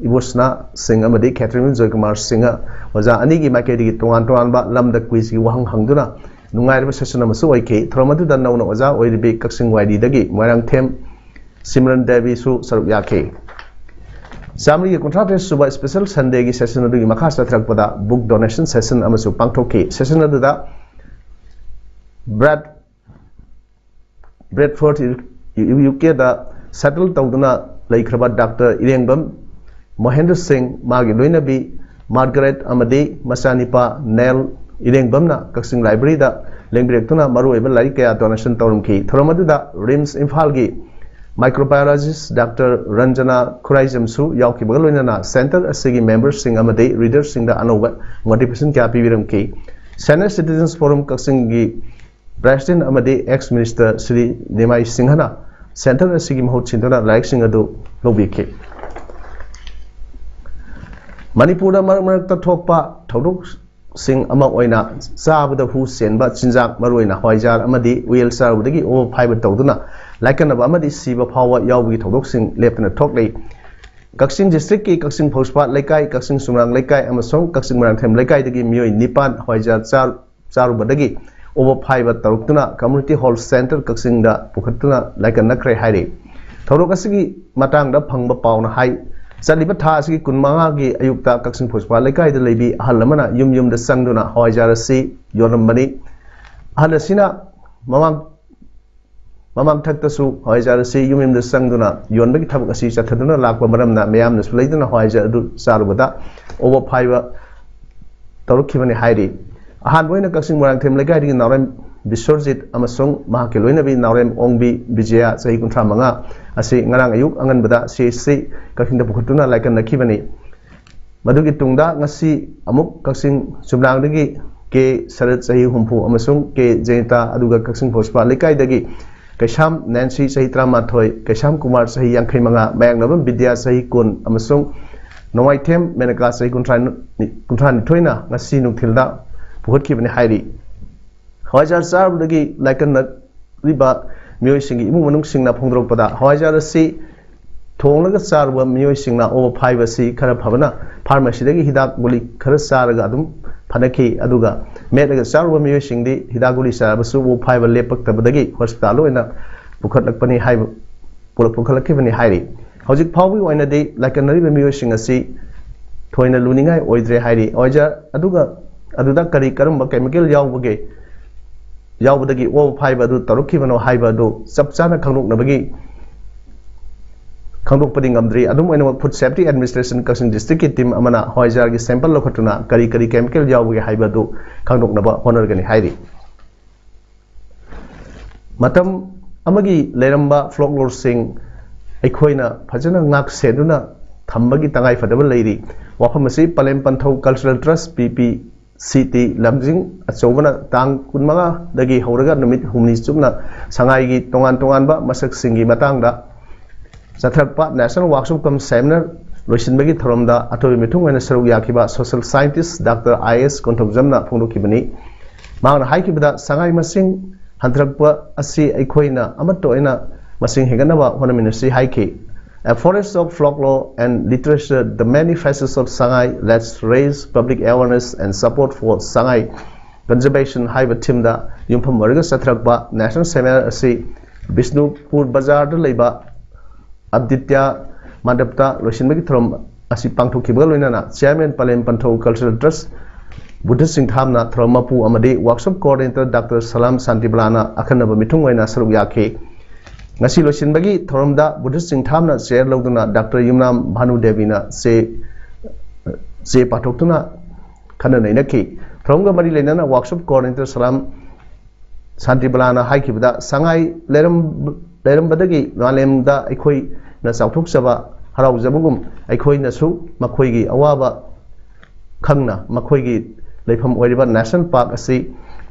ꯏꯕꯣꯁꯅꯥ ꯁꯤꯡ ꯑꯃꯗꯤ ꯈꯦꯇ꯭ꯔꯤꯃꯌꯨꯝ ꯖꯣꯏꯀꯨꯃꯥꯔ ꯁꯤꯡꯍ ꯑꯣꯖꯥ ꯑꯅꯤꯒꯤ ꯃꯥꯏꯀꯩꯗꯒꯤ ꯇꯣꯉꯥꯟ ꯇꯣꯉꯥꯟꯕ ꯂꯝꯗ quiz ꯀꯤ ꯋꯥꯍꯪ ꯍꯪꯗꯨꯅ ꯅꯨꯡꯉꯥꯏꯔꯕ session ꯑꯃꯁꯨ ꯑꯣꯏꯈꯤ꯫ ꯊꯧꯔꯝ ꯑꯗꯨꯗ ꯅꯧꯅ ꯑꯣꯖꯥ ꯑꯣꯏꯔꯤꯕꯤ ꯀꯛꯆꯤꯡ ꯋꯥꯏꯔꯤꯗꯒꯤ ꯃꯣꯏꯔꯥꯡꯊꯦꯝ ꯁꯤꯃꯔꯟ ꯗꯦꯕꯤꯁꯨ ꯁꯔꯨꯛ ꯌꯥꯈꯤ꯫ ꯆꯥꯃꯔꯤꯒ ꯀꯨꯟꯊ꯭ꯔꯥ ꯇꯔꯦꯠ ꯁꯨꯕ Special Sunday ꯒꯤ session ꯑꯗꯨꯒꯤ ꯃꯈꯥ ꯆꯠꯊꯔꯛꯄꯗ book donation session ꯑꯃꯁꯨ ꯄꯥꯡꯊꯣꯛꯈꯤ꯫ Session ꯑꯗꯨꯗ Brad Bradford, U K ꯗ settle ꯇꯧꯗꯨꯅ ꯂꯩꯈ꯭ꯔꯕ ꯗꯥꯛꯇꯔ ꯏꯔꯦꯡꯕꯝ ꯃꯣꯍꯦꯟꯗ꯭ꯔ ꯁꯤꯡ, ꯃꯥꯒꯤ ꯂꯣꯏꯅꯕꯤ ꯃꯥꯔꯒꯔꯦꯠ ꯑꯃꯗꯤ ꯃꯆꯥꯅꯤꯄꯥ ꯅꯦꯜ ꯏꯔꯦꯡꯕꯝꯅ ꯀꯛꯆꯤꯡ library ꯗ ꯂꯦꯡꯕꯤꯔꯛꯇꯨꯅ ꯃꯔꯨꯑꯣꯏꯕ ꯂꯥꯏꯔꯤꯛ ꯀꯌꯥ donation ꯇꯧꯔꯝꯈꯤ꯫ ꯊꯧꯔꯝ ꯑꯗꯨꯗ RIMS ꯏꯝꯐꯥꯜꯒꯤ microbiologist ꯗꯥꯛꯇꯔ ꯔꯟꯖꯅꯥ ꯈꯨꯔꯥꯏꯖꯝꯁꯨ ꯌꯥꯎꯈꯤꯕꯒ ꯂꯣꯏꯅꯅ center ꯑꯁꯤꯒꯤ member ꯁꯤꯡ ꯑꯃꯗꯤ reader ꯁꯤꯡꯗ ꯑꯅꯧꯕ motivation ꯀꯌꯥ ꯄꯤꯕꯤꯔꯝꯈꯤ꯫ Senior Citizens Forum ꯀꯛꯆꯤꯡꯒꯤ President ꯑꯃꯗꯤ ex minister ꯁ꯭ꯔꯤ ꯅꯤꯃꯥꯏ ꯁꯤꯡꯍꯅ center ꯑꯁꯤꯒꯤ ꯃꯍꯨꯠ ꯁꯤꯟꯗꯨꯅ ꯂꯥꯏꯔꯤꯛꯁꯤꯡ ꯑꯗꯨ ꯂꯧꯕꯤꯈꯤ꯫ ꯃꯅꯤꯄꯨꯔꯗ ꯃꯔꯛ ꯃꯔꯛꯇ ꯊꯣꯛꯄ ꯊꯧꯗꯣꯛ ꯁꯤꯡ ꯑꯃ ꯑꯣꯏꯅ ꯆꯥꯕꯗ ꯍꯨ ꯆꯦꯟꯕ ꯆꯤꯟꯖꯥꯛ, ꯃꯔꯨꯑꯣꯏꯅ ꯍꯋꯥꯏꯖꯥꯔ ꯑꯃꯗꯤ ꯎꯌꯦꯜ ꯆꯥꯔꯨꯕꯗꯒꯤ ꯑꯣꯕ ꯐꯥꯏꯕ ꯇꯧꯗꯨꯅ ꯂꯥꯏꯀꯠꯅꯕ ꯑꯃꯗꯤ ꯁꯤꯕ ꯐꯥꯎꯕ ꯌꯥꯎꯕꯒꯤ ꯊꯧꯗꯣꯛꯁꯤꯡ ꯂꯦꯞꯇꯅ ꯊꯣꯛꯂꯤ꯫ ꯀꯛꯆꯤꯡ ꯗꯤꯁꯇ꯭ꯔꯤꯛꯀꯤ ꯀꯛꯆꯤꯡ ꯐꯧꯁꯄꯥꯠ ꯂꯩꯀꯥꯏ, ꯀꯛꯆꯤꯡ ꯆꯨꯝꯅꯥꯡ ꯂꯩꯀꯥꯏ ꯑꯃꯁꯨꯡ ꯀꯛꯆꯤꯡ ꯃꯣꯏꯔꯥꯡꯊꯦꯝ ꯂꯩꯀꯥꯏꯗꯒꯤ ꯃꯤꯑꯣꯏ ꯅꯤꯄꯥꯟ ꯍꯋꯥꯏꯖꯥꯔ ꯆꯥꯔ-, ꯆꯥꯔꯨꯕꯗꯒꯤ ꯑꯣꯕ ꯐꯥꯏꯕ ꯇꯧꯔꯛꯇꯨꯅ ꯀꯝꯃ꯭ꯌꯨꯅꯤꯇꯤ ꯍꯣꯜ ꯁꯦꯟꯇꯔ ꯀꯛꯆꯤꯡꯗ ꯄꯨꯈꯠꯇꯨꯅ ꯂꯥꯏꯀꯠꯅꯈ꯭ꯔꯦ ꯍꯥꯏꯔꯤ꯫ ꯊꯧꯗꯣꯛ ꯑꯁꯤꯒꯤ ꯃꯇꯥꯡꯗ ꯐꯪꯕ ꯄꯥꯎꯅ ꯍꯥꯏ, ꯆꯠꯂꯤꯕ ꯊꯥ ꯑꯁꯤꯒꯤ ꯀꯨꯟꯃꯉꯥꯒꯤ ꯑꯌꯨꯛꯇ ꯀꯛꯆꯤꯡ ꯐꯧꯁꯄꯥꯠ ꯂꯩꯀꯥꯏꯗ ꯂꯩꯕꯤ ꯑꯍꯜ ꯑꯃꯅ ꯌꯨꯝ ꯌꯨꯝꯗ ꯆꯪꯗꯨꯅ ꯍꯋꯥꯏꯖꯥꯔ ꯑꯁꯤ ꯌꯣꯜꯂꯝꯕꯅꯤ꯫ ꯑꯍꯜ ꯑꯁꯤꯅ ꯃꯃꯥꯡ ꯃꯃꯥꯡꯊꯛꯇꯁꯨ ꯍꯋꯥꯏꯖꯥꯔ ꯑꯁꯤ ꯌꯨꯝ ꯌꯨꯝꯗ ꯆꯪꯗꯨꯅ ꯌꯣꯟꯕꯒꯤ ꯊꯕꯛ ꯑꯁꯤ ꯆꯠꯊꯗꯨꯅ ꯂꯥꯛꯄ ꯃꯔꯝꯅ ꯃꯤꯌꯥꯝꯅꯁꯨ ꯂꯩꯗꯨꯅ ꯍꯋꯥꯏꯖꯥꯔ ꯑꯗꯨ ꯆꯥꯔꯨꯕꯗ ꯑꯣꯕ ꯐꯥꯏꯕ ꯇꯧꯔꯛꯈꯤꯕꯅꯤ ꯍꯥꯏꯔꯤ꯫ ꯑꯍꯥꯟꯕ ꯑꯣꯏꯅ ꯀꯛꯆꯤꯡ ꯃꯣꯏꯔꯥꯡꯊꯦꯝ ꯂꯩꯀꯥꯏꯗꯒꯤ ꯅꯥꯎꯔꯦꯝ ꯕꯤꯁ꯭ꯋꯔꯖꯤꯠ ꯑꯃꯁꯨꯡ ꯃꯍꯥꯛꯀꯤ ꯂꯣꯏꯅꯕꯤ ꯅꯥꯎꯔꯦꯝ ꯑꯣꯡꯕꯤ ꯕꯤꯖꯌꯥ, ꯆꯍꯤ ꯀꯨꯟꯊ꯭ꯔꯥ ꯃꯉꯥ, ꯑꯁꯤ ꯉꯔꯥꯡ ꯑꯌꯨꯛ ꯑꯉꯟꯕꯗ ꯁꯤ ꯑꯩꯆ ꯁꯤ ꯀꯛꯆꯤꯡꯗ ꯄꯨꯈꯠꯇꯨꯅ ꯂꯥꯏꯀꯠꯅꯈꯤꯕꯅꯤ꯫ ꯃꯗꯨꯒꯤ ꯇꯨꯡꯗ ꯉꯁꯤ ꯑꯃꯨꯛ ꯀꯛꯆꯤꯡ ꯆꯨꯝꯅꯥꯡꯗꯒꯤ ꯀꯦ ꯁꯔꯠ, ꯆꯍꯤ ꯍꯨꯝꯐꯨ, ꯑꯃꯁꯨꯡ ꯀꯦ ꯖꯌꯟꯇ, ꯑꯗꯨꯒ ꯀꯛꯆꯤꯡ ꯐꯧꯁꯄꯥꯠ ꯂꯩꯀꯥꯏꯗꯒꯤ ꯀꯩꯁꯥꯝ ꯅꯦꯟꯁꯤ, ꯆꯍꯤ ꯇꯔꯥꯃꯥꯊꯣꯏ, ꯀꯩꯁꯥꯝ ꯀꯨꯃꯥꯔ, ꯆꯍꯤ ꯌꯥꯡꯈꯩ ꯃꯉꯥ, ꯃꯌꯥꯡꯅꯕꯝ ꯕꯤꯗ꯭ꯌꯥ, ꯆꯍꯤ ꯀꯨꯟ, ꯑꯃꯁꯨꯡ ꯅꯣꯡꯃꯥꯏꯊꯦꯝ ꯃꯦꯅꯀꯥ, ꯆꯍꯤ ꯀꯨꯟꯊ꯭ꯔꯥ, ꯀꯨꯟꯊ꯭ꯔꯥꯅꯤꯊꯣꯏꯅ ꯉꯁꯤ ꯅꯨꯡꯊꯤꯜꯗ ꯄꯨꯈꯠꯈꯤꯕꯅꯤ ꯍꯥꯏꯔꯤ꯫ ꯍꯋꯥꯏꯖꯥꯔ ꯆꯥꯔꯨꯕꯗꯒꯤ ꯂꯥꯏꯀꯠꯅꯔꯤꯕ ꯃꯤꯑꯣꯏꯁꯤꯡꯒꯤ ꯏꯃꯨꯡ ꯃꯅꯨꯡꯁꯤꯡꯅ ꯐꯣꯡꯗꯣꯔꯛꯄꯗ, ꯍꯋꯥꯏꯖꯥꯔ ꯑꯁꯤ ꯊꯣꯡꯂꯒ ꯆꯥꯔꯨꯕ ꯃꯤꯑꯣꯏꯁꯤꯡꯅ ꯑꯣꯕ ꯐꯥꯏꯕ ꯑꯁꯤ ꯈꯔ ꯐꯕꯅ ꯐꯥꯔꯃꯥꯁꯤꯗꯒꯤ ꯍꯤꯗꯥꯛ ꯒꯨꯂꯤ ꯈꯔ ꯆꯥꯔꯒ ꯑꯗꯨꯝ ꯐꯅꯈꯤ, ꯑꯗꯨꯒ ꯃꯦꯠꯂꯒ ꯆꯥꯔꯨꯕ ꯃꯤꯑꯣꯏꯁꯤꯡꯗꯤ ꯍꯤꯗꯥꯛ ꯒꯨꯂꯤ ꯆꯥꯔꯕꯁꯨ ꯑꯣꯕ ꯐꯥꯏꯕ ꯂꯦꯞꯄꯛꯇꯕꯗꯒꯤ ꯍꯣꯁꯄꯤꯇꯥꯜ ꯑꯣꯏꯅ ꯄꯨꯈꯠꯂꯛꯄꯅꯤ ꯍꯥꯏꯕ, ꯄꯨꯂꯞ ꯄꯨꯈꯠꯂꯛꯈꯤꯕꯅꯤ ꯍꯥꯏꯔꯤ꯫ ꯍꯧꯖꯤꯛ ꯐꯥꯎꯕꯒꯤ ꯑꯣꯏꯅꯗꯤ ꯂꯥꯏꯀꯠꯅꯔꯤꯕ ꯃꯤꯑꯣꯏꯁꯤꯡ ꯑꯁꯤ ꯊꯣꯏꯅ ꯂꯨꯅꯤꯡꯉꯥꯏ ꯑꯣꯏꯗ꯭ꯔꯦ ꯍꯥꯏꯔꯤ꯫ ꯍꯋꯥꯏꯖꯥꯔ ꯑꯗꯨꯒ ꯑꯗꯨꯗ ꯀꯔꯤ ꯀꯔꯝꯕ ꯀꯦꯃꯤꯀꯦꯜ ꯌꯥꯎꯕꯒꯦ, ꯌꯥꯎꯕꯗꯒꯤ ꯑꯣꯕ ꯐꯥꯏꯕ ꯑꯗꯨ ꯇꯧꯔꯛꯈꯤꯕꯅꯣ ꯍꯥꯏꯕ ꯑꯗꯨ ꯆꯞ ꯆꯥꯅ ꯈꯪꯗꯣꯛꯅꯕꯒꯤ, ꯈꯪꯗꯣꯛꯄꯗꯤ ꯉꯝꯗ꯭ꯔꯤ꯫ ꯑꯗꯨꯝ ꯑꯣꯏꯅꯃꯛ, ꯐꯨꯗ ꯁꯦꯐꯇꯤ ꯑꯦꯗꯃꯤꯅꯤꯁꯇ꯭ꯔꯦꯁꯟ ꯀꯛꯆꯤꯡ ꯗꯤꯁꯇ꯭ꯔꯤꯛꯀꯤ ꯇꯤꯝ ꯑꯃꯅ ꯍꯋꯥꯏꯖꯥꯔꯒꯤ ꯁꯦꯝꯄꯜ ꯂꯧꯈꯠꯇꯨꯅ ꯀꯔꯤ ꯀꯔꯤ ꯀꯦꯃꯤꯀꯦꯜ ꯌꯥꯎꯕꯒꯦ ꯍꯥꯏꯕ ꯑꯗꯨ ꯈꯪꯗꯣꯛꯅꯕ ꯍꯣꯠꯅꯔꯒꯅꯤ ꯍꯥꯏꯔꯤ꯫ ꯃꯇꯝ ꯑꯃꯒꯤ ꯂꯩꯔꯝꯕ ꯐꯣꯛꯂꯣꯔꯁꯤꯡ ꯑꯩꯈꯣꯏꯅ ꯐꯖꯅ ꯉꯥꯛ ꯁꯦꯟꯗꯨꯅ ꯊꯝꯕꯒꯤ ꯇꯉꯥꯏꯐꯗꯕ ꯂꯩꯔꯤ꯫ ꯋꯥꯐꯝ ꯑꯁꯤ ꯄꯂꯦꯝ ꯄꯟꯊꯧ ꯀꯜꯆꯔꯦꯜ ꯇ꯭ꯔꯁ, ꯄꯤ ꯄꯤ ꯁꯤ ꯇꯤ, ꯂꯝꯖꯤꯡ ꯑꯆꯧꯕꯅ ꯇꯥꯡ ꯀꯨꯟꯃꯉꯥꯗꯒꯤ ꯍꯧꯔꯒ ꯅꯨꯃꯤꯠ ꯍꯨꯝꯅꯤ ꯆꯨꯞꯅ ꯁꯉꯥꯏꯒꯤ ꯇꯣꯉꯥꯟ ꯇꯣꯉꯥꯟꯕ ꯃꯁꯛꯁꯤꯡꯒꯤ ꯃꯇꯥꯡꯗ ꯆꯠꯊꯔꯛꯄ ꯅꯦꯁꯅꯦꯜ ꯋꯥꯛꯁꯣꯞ ꯀꯝ ꯁꯦꯃꯤꯅꯥꯔ ꯂꯣꯏꯁꯤꯟꯕꯒꯤ ꯊꯧꯔꯝꯗ ꯑꯊꯣꯏꯕ ꯃꯤꯊꯨꯡ ꯑꯣꯏꯅ ꯁꯔꯨꯛ ꯌꯥꯈꯤꯕ social scientist Doctor I A S ꯀꯣꯟꯊꯧꯖꯝꯅ ꯐꯣꯡꯗꯣꯛꯈꯤꯕꯅꯤ꯫ ꯃꯍꯥꯛꯅ ꯍꯥꯏꯈꯤꯕꯗ, ꯁꯉꯥꯏ ꯃꯁꯤꯡ ꯍꯟꯊꯔꯛꯄ ꯑꯁꯤ ꯑꯩꯈꯣꯏꯅ ꯑꯃꯠꯇ ꯑꯣꯏꯅ ꯃꯁꯤꯡ ꯍꯦꯟꯒꯠꯅꯕ ꯍꯣꯠꯅꯃꯤꯟꯅꯁꯤ ꯍꯥꯏꯈꯤ꯫ A forest of folklore and literature, the many facets of Sangai, let's raise public awareness and support for Sangai conservation ꯍꯥꯏꯕ theme ꯗ ꯌꯨꯝꯐꯝ ꯑꯣꯏꯔꯒ ꯆꯠꯊꯔꯛꯄ national seminar ꯑꯁꯤ ꯕꯤꯁꯅꯨꯄꯨꯔ ꯕꯖꯥꯔꯗ ꯂꯩꯕ ꯑꯗꯤꯇ꯭ꯌ ꯃꯟꯗꯞꯇ ꯂꯣꯏꯁꯤꯟꯕꯒꯤ ꯊꯧꯔꯝ ꯑꯁꯤ ꯄꯥꯡꯊꯣꯛꯈꯤꯕꯒ ꯂꯣꯏꯅꯅ Chairman ꯄꯂꯦꯝ ꯄꯟꯊꯧ Cultural Trust, ꯕꯨꯙ ꯆꯤꯡꯊꯥꯝꯅ ꯊꯧꯔꯝ ꯃꯄꯨ ꯑꯃꯗꯤ Workshop Coordinator Doctor ꯁꯂꯥꯝ ꯁꯥꯟꯇꯤꯕꯂꯥꯅ ꯑꯈꯟꯅꯕ ꯃꯤꯊꯨꯡ ꯑꯣꯏꯅ ꯁꯔꯨꯛ ꯌꯥꯈꯤ꯫ ꯉꯁꯤ ꯂꯣꯏꯁꯤꯟꯕꯒꯤ ꯊꯧꯔꯝꯗ ꯕꯨꯙ ꯆꯤꯡꯊꯥꯝꯅ chair ꯂꯧꯗꯨꯅ Doctor ꯌꯨꯝꯅꯥꯝ ꯚꯥꯅꯨ ꯗꯦꯕꯤꯅ ꯆꯦ, ꯆꯦ ꯄꯥꯊꯣꯛꯇꯨꯅ ꯈꯟꯅ ꯅꯩꯅꯈꯤ꯫ ꯊꯧꯔꯝꯒ ꯃꯔꯤ ꯂꯩꯅꯅ Workshop Coordinator ꯁꯂꯥꯝ ꯁꯥꯟꯇꯤꯕꯂꯥꯅ ꯍꯥꯏꯈꯤꯕꯗ, ꯁꯉꯥꯏ ꯂꯩꯔꯝ-, ꯂꯩꯔꯝꯕꯗꯒꯤ ꯃꯥꯂꯦꯝꯗ ꯑꯩꯈꯣꯏꯅ ꯆꯥꯎꯊꯣꯛꯆꯕ ꯍꯔꯥꯎꯖꯕꯒꯨꯝ ꯑꯩꯈꯣꯏꯅꯁꯨ ꯃꯈꯣꯏꯒꯤ ꯑꯋꯥꯕ ꯈꯪꯅ ꯃꯈꯣꯏꯒꯤ ꯂꯩꯐꯝ ꯑꯣꯏꯔꯤꯕ national park ꯑꯁꯤ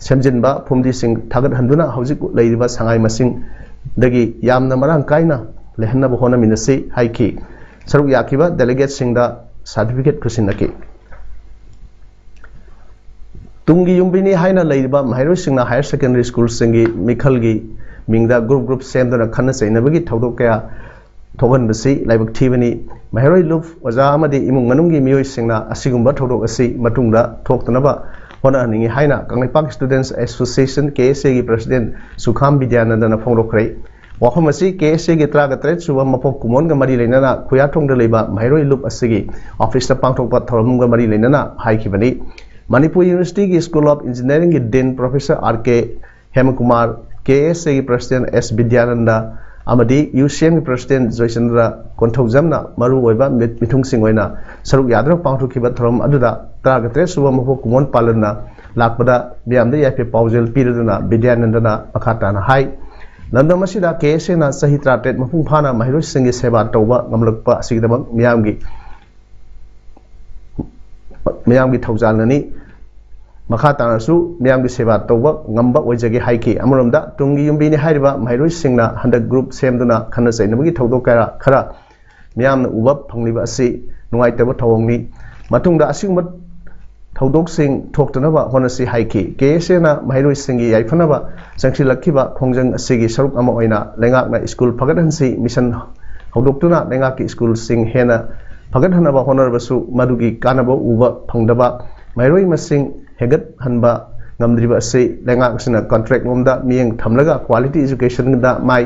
ꯁꯦꯝꯖꯤꯟꯕ, ꯐꯨꯝꯗꯤꯁꯤꯡ ꯊꯥꯒꯠꯍꯟꯗꯨꯅ ꯍꯧꯖꯤꯛ ꯂꯩꯔꯤꯕ ꯁꯉꯥꯏ ꯃꯁꯤꯡꯗꯒꯤ ꯌꯥꯝꯅ ꯃꯔꯥꯡ ꯀꯥꯏꯅ ꯂꯩꯍꯟꯅꯕ ꯍꯣꯠꯅꯃꯤꯟꯅꯁꯤ ꯍꯥꯏꯈꯤ꯫ ꯁꯔꯨꯛ ꯌꯥꯈꯤꯕ delegateꯁꯤꯡꯗ certificate ꯈꯨꯠꯁꯤꯟꯅꯈꯤ꯫ ꯇꯨꯡꯒꯤ ꯌꯨꯝꯕꯤꯅꯤ ꯍꯥꯏꯅ ꯂꯩꯔꯤꯕ ꯃꯍꯩꯔꯣꯏꯁꯤꯡꯅ higher secondary schoolꯁꯤꯡꯒꯤ ꯃꯤꯈꯜꯒꯤ ꯃꯤꯡꯗ group group ꯁꯦꯝꯗꯨꯅ ꯈꯠꯅ ꯆꯩꯅꯕꯒꯤ ꯊꯧꯗꯣꯛ ꯀꯌꯥ ꯊꯣꯛꯍꯟꯕꯁꯤ ꯂꯥꯏꯕꯛ ꯊꯤꯕꯅꯤ꯫ ꯃꯍꯩꯔꯣꯏ ꯂꯨꯞ, ꯑꯣꯖꯥ ꯑꯃꯗꯤ ꯏꯃꯨꯡ ꯃꯅꯨꯡꯒꯤ ꯃꯤꯑꯣꯏꯁꯤꯡꯅ ꯑꯁꯤꯒꯨꯝꯕ ꯊꯧꯗꯣꯛ ꯑꯁꯤ ꯃꯇꯨꯡꯗ ꯊꯣꯛꯇꯅꯕ ꯍꯣꯠꯅꯍꯟꯅꯤꯡꯏ ꯍꯥꯏꯅ Kangleipak Students Association, K S Aꯒꯤ president ꯁꯨꯈꯥꯝ ꯕꯤꯗ꯭ꯌꯥꯅꯟꯗꯅ ꯐꯣꯡꯗꯣꯛꯈ꯭ꯔꯦ꯫ ꯋꯥꯐꯝ ꯑꯁꯤ K S Aꯒꯤ ꯇꯔꯥꯒ ꯇꯔꯦꯠ ꯁꯨꯕ ꯃꯄꯣꯛ ꯀꯨꯝꯑꯣꯟꯒ ꯃꯔꯤ ꯂꯩꯅꯅ ꯈꯨꯌꯥꯊꯣꯡꯗ ꯂꯩꯕ ꯃꯍꯩꯔꯣꯏ ꯂꯨꯞ ꯑꯁꯤꯒꯤ officeꯇ ꯄꯥꯡꯊꯣꯛꯄ ꯊꯧꯔꯝꯒ ꯃꯔꯤ ꯂꯩꯅꯅ ꯍꯥꯏꯈꯤꯕꯅꯤ꯫ Manipur Universityꯒꯤ School of Engineeringꯒꯤ Dean Professor R K ꯍꯦꯃꯀꯨꯃꯥꯔ, K S Aꯒꯤ president S Bidyananda ꯑꯃꯗꯤ U C Mꯒꯤ president ꯖꯣꯏꯆꯟꯗ꯭ꯔ ꯀꯣꯟꯊꯧꯖꯝꯅ ꯃꯔꯨꯑꯣꯏꯕ ꯃꯤꯠ-, ꯃꯤꯊꯨꯡꯁꯤꯡ ꯑꯣꯏꯅ ꯁꯔꯨꯛ ꯌꯥꯗꯨꯅ ꯄꯥꯡꯊꯣꯛꯈꯤꯕ ꯊꯧꯔꯝ ꯑꯗꯨꯗ ꯇꯔꯥꯒ ꯇꯔꯦꯠ ꯁꯨꯕ ꯃꯄꯣꯛ ꯀꯨꯝꯑꯣꯟ ꯄꯥꯂꯟꯅ ꯂꯥꯛꯄꯗ ꯃꯤꯌꯥꯝꯗ ꯌꯥꯏꯐ ꯄꯥꯎꯖꯦꯜ ꯄꯤꯔꯗꯨꯅ ꯕꯤꯗ꯭ꯌꯥꯅꯟꯗꯅ ꯃꯈꯥ ꯇꯥꯅ ꯍꯥꯏ, ꯂꯝꯗꯝ ꯑꯁꯤꯗ K S Aꯅ ꯆꯍꯤ ꯇꯔꯥꯇꯔꯦꯠ ꯃꯄꯨꯡ ꯐꯥꯅ ꯃꯍꯩꯔꯣꯏꯁꯤꯡꯒꯤ ꯁꯦꯕꯥ ꯇꯧꯕ ꯉꯝꯂꯛꯄ ꯑꯁꯤꯒꯤꯗꯃꯛ ꯃꯤꯌꯥꯝꯒꯤ, ꯃꯤꯌꯥꯝꯒꯤ ꯊꯧꯖꯥꯜꯅꯅꯤ꯫ ꯃꯈꯥ ꯇꯥꯅꯁꯨ ꯃꯤꯌꯥꯝꯒꯤ ꯁꯦꯕꯥ ꯇꯧꯕ ꯉꯝꯕ ꯑꯣꯏꯖꯒꯦ ꯍꯥꯏꯈꯤ꯫ ꯑꯃꯔꯣꯝꯗ ꯇꯨꯡꯒꯤ ꯌꯨꯝꯕꯤꯅꯤ ꯍꯥꯏꯔꯤꯕ ꯃꯍꯩꯔꯣꯏꯁꯤꯡꯅ ꯍꯟꯗꯛ group ꯁꯦꯝꯗꯨꯅ ꯈꯠꯅ ꯆꯩꯅꯕꯒꯤ ꯊꯧꯗꯣꯛ ꯀꯌꯥ ꯈꯔ ꯃꯤꯌꯥꯝꯅ ꯎꯕ ꯐꯪꯂꯤꯕ ꯑꯁꯤ ꯅꯨꯡꯉꯥꯏꯇꯕ ꯊꯧꯑꯣꯡꯅꯤ꯫ ꯃꯇꯨꯡꯗ ꯑꯁꯤꯒꯨꯝꯕ ꯊꯧꯗꯣꯛꯁꯤꯡ ꯊꯣꯛꯇꯅꯕ ꯍꯣꯠꯅꯁꯤ ꯍꯥꯏꯈꯤ꯫ ꯀꯦ ꯑꯦꯁ ꯑꯦꯅ ꯃꯍꯩꯔꯣꯏꯁꯤꯡꯒꯤ ꯌꯥꯏꯐꯅꯕ ꯆꯪꯁꯤꯜꯂꯛꯈꯤꯕ ꯈꯣꯡꯖꯪ ꯑꯁꯤꯒꯤ ꯁꯔꯨꯛ ꯑꯃ ꯑꯣꯏꯅ ꯂꯩꯉꯥꯛꯅ ꯁ꯭ꯀꯨꯜ ꯐꯒꯠꯍꯟꯁꯤ ꯃꯤꯁꯟ ꯍꯧꯗꯣꯛꯇꯨꯅ ꯂꯩꯉꯥꯛꯀꯤ ꯁ꯭ꯀꯨꯜꯁꯤꯡ ꯍꯦꯟꯅ ꯐꯒꯠꯍꯟꯅꯕ ꯍꯣꯠꯅꯔꯕꯁꯨ ꯃꯗꯨꯒꯤ ꯀꯥꯟꯅꯕ ꯎꯕ ꯐꯪꯗꯕ ꯃꯍꯩꯔꯣꯏ ꯃꯁꯤꯡ ꯍꯦꯟꯒꯠꯍꯟꯕ ꯉꯝꯗ꯭ꯔꯤꯕ ꯑꯁꯤ ꯂꯩꯉꯥꯛ ꯑꯁꯤꯅ ꯀꯟꯇ꯭ꯔꯦꯛ ꯂꯣꯝꯗ ꯃꯤꯠꯌꯦꯡ ꯊꯝꯂꯒ ꯀ꯭ꯋꯥꯂꯤꯇꯤ ꯏꯖꯨꯀꯦꯁꯟꯗ ꯃꯥꯏ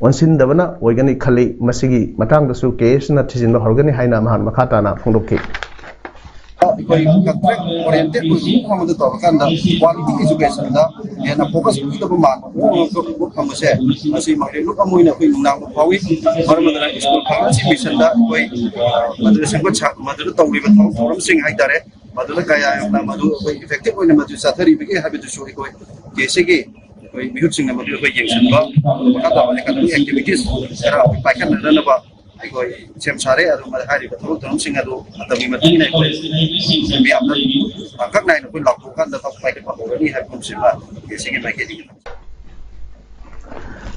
ꯑꯣꯟꯁꯤꯟꯗꯕꯅ ꯑꯣꯏꯒꯅꯤ ꯈꯜꯂꯤ꯫ ꯃꯁꯤꯒꯤ ꯃꯇꯥꯡꯗꯁꯨ ꯀꯦ ꯑꯦꯁꯅ ꯊꯤꯖꯤꯟꯕ ꯍꯧꯔꯒꯅꯤ ꯍꯥꯏꯅ ꯃꯍꯥꯛ ꯃꯈꯥ ꯇꯥꯅ ꯐꯣꯡꯗꯣꯛꯈꯤ꯫ ꯑꯩꯈꯣꯏ ꯀꯟꯇ꯭ꯔꯦꯛ ꯑꯣꯔꯤꯌꯦꯟꯇꯦꯠ ꯑꯣꯏꯕ ꯃꯑꯣꯡ ꯑꯃꯗ ꯇꯧꯔꯀꯥꯟꯗ ꯀ꯭ꯋꯥꯂꯤꯇꯤ ꯏꯖꯨꯀꯦꯁꯟꯗ ꯍꯦꯟꯅ ꯐꯣꯀꯁ ꯄꯤꯗꯕ ꯃꯥꯟꯕ ꯃꯑꯣꯡ ꯑꯃ ꯎꯕ ꯐꯪꯕꯁꯦ, ꯃꯁꯤ ꯃꯥꯏꯀꯩ ꯂꯨꯞ ꯑꯃ ꯑꯣꯏꯅ ꯑꯩꯈꯣꯏ ꯅꯨꯡꯅꯥꯡꯕ ꯐꯥꯎꯏ꯫ ꯃꯔꯝ ꯑꯗꯨꯅ ꯁ꯭ꯀꯨꯜ ꯐꯒꯠꯁꯤ ꯃꯤꯁꯟꯗ ꯑꯩꯈꯣꯏ ꯃꯗꯨꯗ ꯁꯦꯝꯒꯠ ꯁꯥ ꯃꯗꯨꯗ ꯇꯧꯔꯤꯕ ꯊꯕꯛ ꯊꯧꯔꯝꯁꯤꯡ ꯍꯥꯏꯇꯥꯔꯦ, ꯃꯗꯨꯅ ꯀꯌꯥ ꯌꯥꯝꯅ ꯃꯗꯨ ꯑꯩꯈꯣꯏ ꯏꯐꯦꯛꯇꯤꯚ ꯑꯣꯏꯅ ꯃꯗꯨ ꯆꯠꯊꯔꯤꯕꯒꯦ ꯍꯥꯏꯕꯗꯨꯁꯨ ꯑꯩꯈꯣꯏ ꯀꯦ ꯑꯦꯁ ꯑꯦꯒꯤ ꯑꯩꯈꯣꯏ ꯃꯤꯍꯨꯠꯁꯤꯡꯅ ꯃꯗꯨ ꯑꯩꯈꯣꯏ ꯌꯦꯡꯁꯤꯟꯕ, ꯃꯈꯥ ꯇꯥꯕ ꯑꯦꯀꯥꯗꯃꯤꯛ ꯑꯦꯛꯇꯤꯚꯤꯇꯤꯁ ꯈꯔ ꯑꯩꯈꯣꯏ ꯄꯥꯏꯈꯠꯅꯅꯕ ꯑꯩꯈꯣꯏ ꯁꯦꯝ ꯁꯥꯔꯦ꯫ ꯑꯗꯨ ꯍꯥꯏꯔꯤꯕ ꯊꯕꯛ ꯊꯧꯔꯝꯁꯤꯡ ꯑꯗꯨ ꯃꯇꯝꯒꯤ ꯃꯇꯨꯡ ꯏꯟꯅ ꯑꯩꯈꯣꯏ ꯃꯤꯌꯥꯝꯅ ꯑꯀꯛꯅꯥꯏꯅ ꯑꯩꯈꯣꯏ ꯂꯥꯎꯊꯣꯛꯀꯥꯟꯗ ꯊꯕꯛ ꯄꯥꯏꯈꯠꯄ ꯍꯧꯔꯅꯤ ꯍꯥꯏꯕ ꯁꯤꯃ ꯀꯦ ꯑꯦꯁ ꯑꯦꯒꯤ ꯃꯥꯏꯀꯩꯗꯒꯤ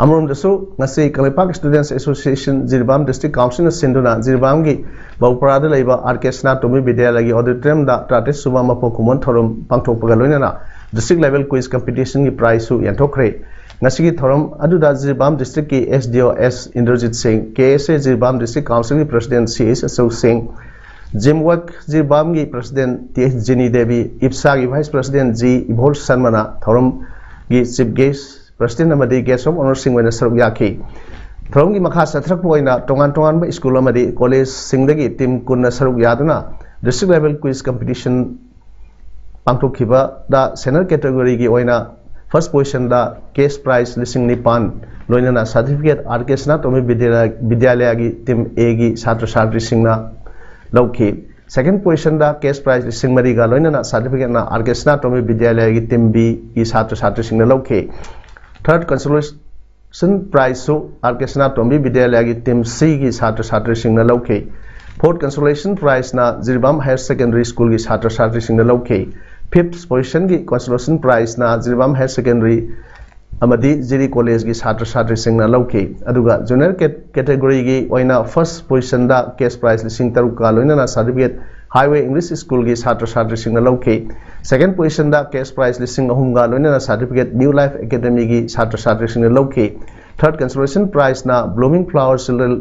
ꯑꯃꯔꯣꯝꯗꯁꯨ ꯉꯁꯤ ꯀꯪꯂꯩꯄꯥꯛ ꯁ꯭ꯇꯨꯗꯦꯟꯠꯁ ꯑꯦꯁꯣꯁꯤꯌꯦꯁꯟ ꯖꯤꯔꯤꯕꯥꯝ ꯗꯤꯁꯇ꯭ꯔꯤꯛ ꯀꯥꯎꯟꯁꯤꯜꯅ ꯁꯤꯟꯗꯨꯅ ꯖꯤꯔꯤꯕꯥꯝꯒꯤ ꯕꯧꯄ꯭ꯔꯥꯗ ꯂꯩꯕ ꯑꯥꯔ ꯀꯦ ꯁꯅꯥꯇꯣꯝꯕꯤ ꯕꯤꯗ꯭ꯌꯥꯂꯌꯒꯤ ꯑꯣꯗꯤꯇꯣꯔꯤꯌꯝꯗ ꯇꯔꯥꯇꯔꯦꯠ ꯁꯨꯕ ꯃꯄꯣꯛ ꯀꯨꯝꯑꯣꯟ ꯊꯧꯔꯝ ꯄꯥꯡꯊꯣꯛꯄꯒ ꯂꯣꯏꯅꯅ ꯗꯤꯁꯇ꯭ꯔꯤꯛ ꯂꯦꯚꯦꯜ ꯀ꯭ꯋꯤꯖ ꯀꯝꯄꯤꯇꯤꯁꯟꯒꯤ ꯄ꯭ꯔꯥꯏꯖꯁꯨ ꯌꯦꯟꯊꯣꯛꯈ꯭ꯔꯦ꯫ ꯉꯁꯤꯒꯤ ꯊꯧꯔꯝ ꯑꯗꯨꯗ ꯖꯤꯔꯤꯕꯥꯝ ꯗꯤꯁꯇ꯭ꯔꯤꯛꯀꯤ ꯑꯦꯁ ꯗꯤ ꯑꯣ ꯑꯦꯁ ꯏꯟꯗ꯭ꯔꯖꯤꯠ ꯁꯤꯡ, ꯀꯦ ꯑꯦꯁ ꯑꯦ ꯖꯤꯔꯤꯕꯥꯝ ꯗꯤꯁꯇ꯭ꯔꯤꯛ ꯀꯥꯎꯟꯁꯤꯜꯒꯤ ꯄ꯭ꯔꯁꯤꯗꯦꯟꯠ ꯁꯤ ꯑꯦꯁ ꯑꯆꯧ ꯁꯤꯡ, ꯖꯤꯝꯋꯥꯛ ꯖꯤꯔꯤꯕꯥꯝꯒꯤ ꯄ꯭ꯔꯁꯤꯗꯦꯟꯠ ꯇꯤ ꯑꯦꯁ ꯖꯤꯅꯤ ꯗꯦꯕꯤ, ꯏꯞꯁꯥꯒꯤ ꯚꯥꯏꯁ ꯄ꯭ꯔꯁꯤꯗꯦꯟꯠ ꯖꯤ ꯏꯕꯣꯜ ꯁꯔꯃꯅ ꯊꯧꯔꯝꯒꯤ ꯆꯤꯐ ꯒꯦꯁ ꯄ꯭ꯔꯁꯤꯗꯦꯟꯠ ꯑꯃꯗꯤ ꯒꯦꯁ ꯑꯣꯐ ꯑꯣꯅꯔꯁꯤꯡ ꯑꯣꯏꯅ ꯁꯔꯨꯛ ꯌꯥꯈꯤ꯫ ꯊꯧꯔꯝꯒꯤ ꯃꯈꯥ ꯆꯠꯊꯔꯛꯄ ꯑꯣꯏꯅ ꯇꯣꯉꯥꯟ ꯇꯣꯉꯥꯟꯕ ꯁ꯭ꯀꯨꯜ ꯑꯃꯗꯤ ꯀꯣꯂꯦꯖꯁꯤꯡꯗꯒꯤ ꯇꯤꯝ ꯀꯨꯟꯅ ꯁꯔꯨꯛ ꯌꯥꯗꯨꯅ ꯗꯤꯁꯇ꯭ꯔꯤꯛ ꯂꯦꯚꯦꯜ ꯀ꯭ꯋꯤꯖ ꯀꯝꯄꯤꯇꯤꯁꯟ ꯄꯥꯡꯊꯣꯛꯈꯤꯕꯗ ꯁꯦꯅꯤꯌꯔ ꯀꯦꯇꯦꯒꯣꯔꯤꯒꯤ ꯑꯣꯏꯅ ꯐꯥꯔꯁ ꯄꯣꯖꯤꯁꯟꯗ ꯀꯦꯁ ꯄ꯭ꯔꯥꯏꯖ ꯂꯤꯁꯤꯡ ꯅꯤꯄꯥꯟ ꯂꯣꯏꯅꯅ ꯁꯥꯔꯇꯤꯐꯤꯀꯦꯠ ꯑꯥꯔ ꯀꯦ ꯁꯅꯥꯇꯣꯝꯕꯤ ꯕꯤꯗ꯭ꯌꯥꯂꯌꯒꯤ ꯇꯤꯝ ꯑꯦꯒꯤ ꯁꯥꯇ꯭ꯔ ꯁꯥꯇ꯭ꯔꯤꯁꯤꯡꯅ ꯂꯧꯈꯤ꯫ ꯁꯦꯀꯦꯟ ꯄꯣꯖꯤꯁꯟꯗ ꯀꯦꯁ ꯄ꯭ꯔꯥꯏꯖ ꯂꯤꯁꯤꯡ ꯃꯔꯤꯒ ꯂꯣꯏꯅꯅ ꯁꯥꯔꯇꯤꯐꯤꯀꯦꯠꯅ ꯑꯥꯔ ꯀꯦ ꯁꯅꯥꯇꯣꯝꯕꯤ ꯕꯤꯗ꯭ꯌꯥꯂꯌꯒꯤ ꯇꯤꯝ ꯕꯤꯒꯤ ꯁꯥꯇ꯭ꯔ ꯁꯥꯇ꯭ꯔꯤꯁꯤꯡꯅ ꯂꯧꯈꯤ꯫ ꯊꯥꯔꯠ ꯀꯟꯁꯣꯂꯦꯁꯟ ꯄ꯭ꯔꯥꯏꯖꯁꯨ ꯑꯥꯔ ꯀꯦ ꯁꯅꯥꯇꯣꯝꯕꯤ ꯕꯤꯗ꯭ꯌꯥꯂꯌꯒꯤ ꯇꯤꯝ ꯁꯤꯒꯤ ꯁꯥꯇ꯭ꯔ ꯁꯥꯇ꯭ꯔꯤꯁꯤꯡꯅ ꯂꯧꯈꯤ꯫ ꯐꯣꯔꯠ ꯀꯟꯁꯣꯂꯦꯁꯟ ꯄ꯭ꯔꯥꯏꯖꯅ ꯖꯤꯔꯤꯕꯥꯝ ꯍꯥꯌꯔ ꯁꯦꯀꯦꯟꯗꯔꯤ ꯁ꯭ꯀꯨꯜꯒꯤ ꯁꯥꯇ꯭ꯔ ꯁꯥꯇ꯭ꯔꯤꯁꯤꯡꯅ ꯂꯧꯈꯤ꯫ ꯐꯤꯐꯠ ꯄꯣꯖꯤꯁꯟꯒꯤ ꯀꯟꯁꯣꯂꯦꯁꯟ ꯄ꯭ꯔꯥꯏꯖꯅ ꯖꯤꯔꯤꯕꯥꯝ ꯍꯥꯌꯔ ꯁꯦꯀꯦꯟꯗꯔꯤ ꯑꯃꯗꯤ ꯖꯤꯔꯤ ꯀꯣꯂꯦꯖꯒꯤ ꯁꯥꯇ꯭ꯔ ꯁꯥꯇ꯭ꯔꯤꯁꯤꯡꯅ ꯂꯧꯈꯤ꯫ ꯑꯗꯨꯒ ꯖꯨꯅꯤꯌꯔ ꯀꯦꯇꯦꯒꯣꯔꯤꯒꯤ ꯑꯣꯏꯅ ꯐꯥꯔꯁ ꯄꯣꯖꯤꯁꯟꯗ ꯀꯦꯁ ꯄ꯭ꯔꯥꯏꯖ ꯂꯤꯁꯤꯡ ꯇꯔꯨꯛꯀ ꯂꯣꯏꯅꯅ ꯁꯥꯔꯇꯤꯐꯤꯀꯦꯠ, ꯍꯥꯏꯋꯦ ꯏꯪꯂꯤꯁ ꯁ꯭ꯀꯨꯜꯒꯤ ꯁꯥꯇ꯭ꯔ ꯁꯥꯇ꯭ꯔꯤꯁꯤꯡꯅ ꯂꯧꯈꯤ꯫ ꯁꯦꯀꯦꯟ ꯄꯣꯖꯤꯁꯟꯗ ꯀꯦꯁ ꯄ꯭ꯔꯥꯏꯖ ꯂꯤꯁꯤꯡ ꯑꯍꯨꯝꯒ ꯂꯣꯏꯅꯅ ꯁꯥꯔꯇꯤꯐꯤꯀꯦꯠ ꯅ꯭ꯌꯨ ꯂꯥꯏꯐ ꯑꯦꯀꯥꯗꯃꯤꯒꯤ ꯁꯥꯇ꯭ꯔ ꯁꯥꯇ꯭ꯔꯤꯁꯤꯡꯅ ꯂꯧꯈꯤ꯫ ꯊꯥꯔꯠ ꯀꯟꯁꯣꯂꯦꯁꯟ ꯄ꯭ꯔꯥꯏꯖꯅ ꯕ꯭ꯂꯨꯃꯤꯡ ꯐ꯭ꯂꯥꯋꯔ ꯆꯤꯜꯗ꯭ꯔꯦꯟ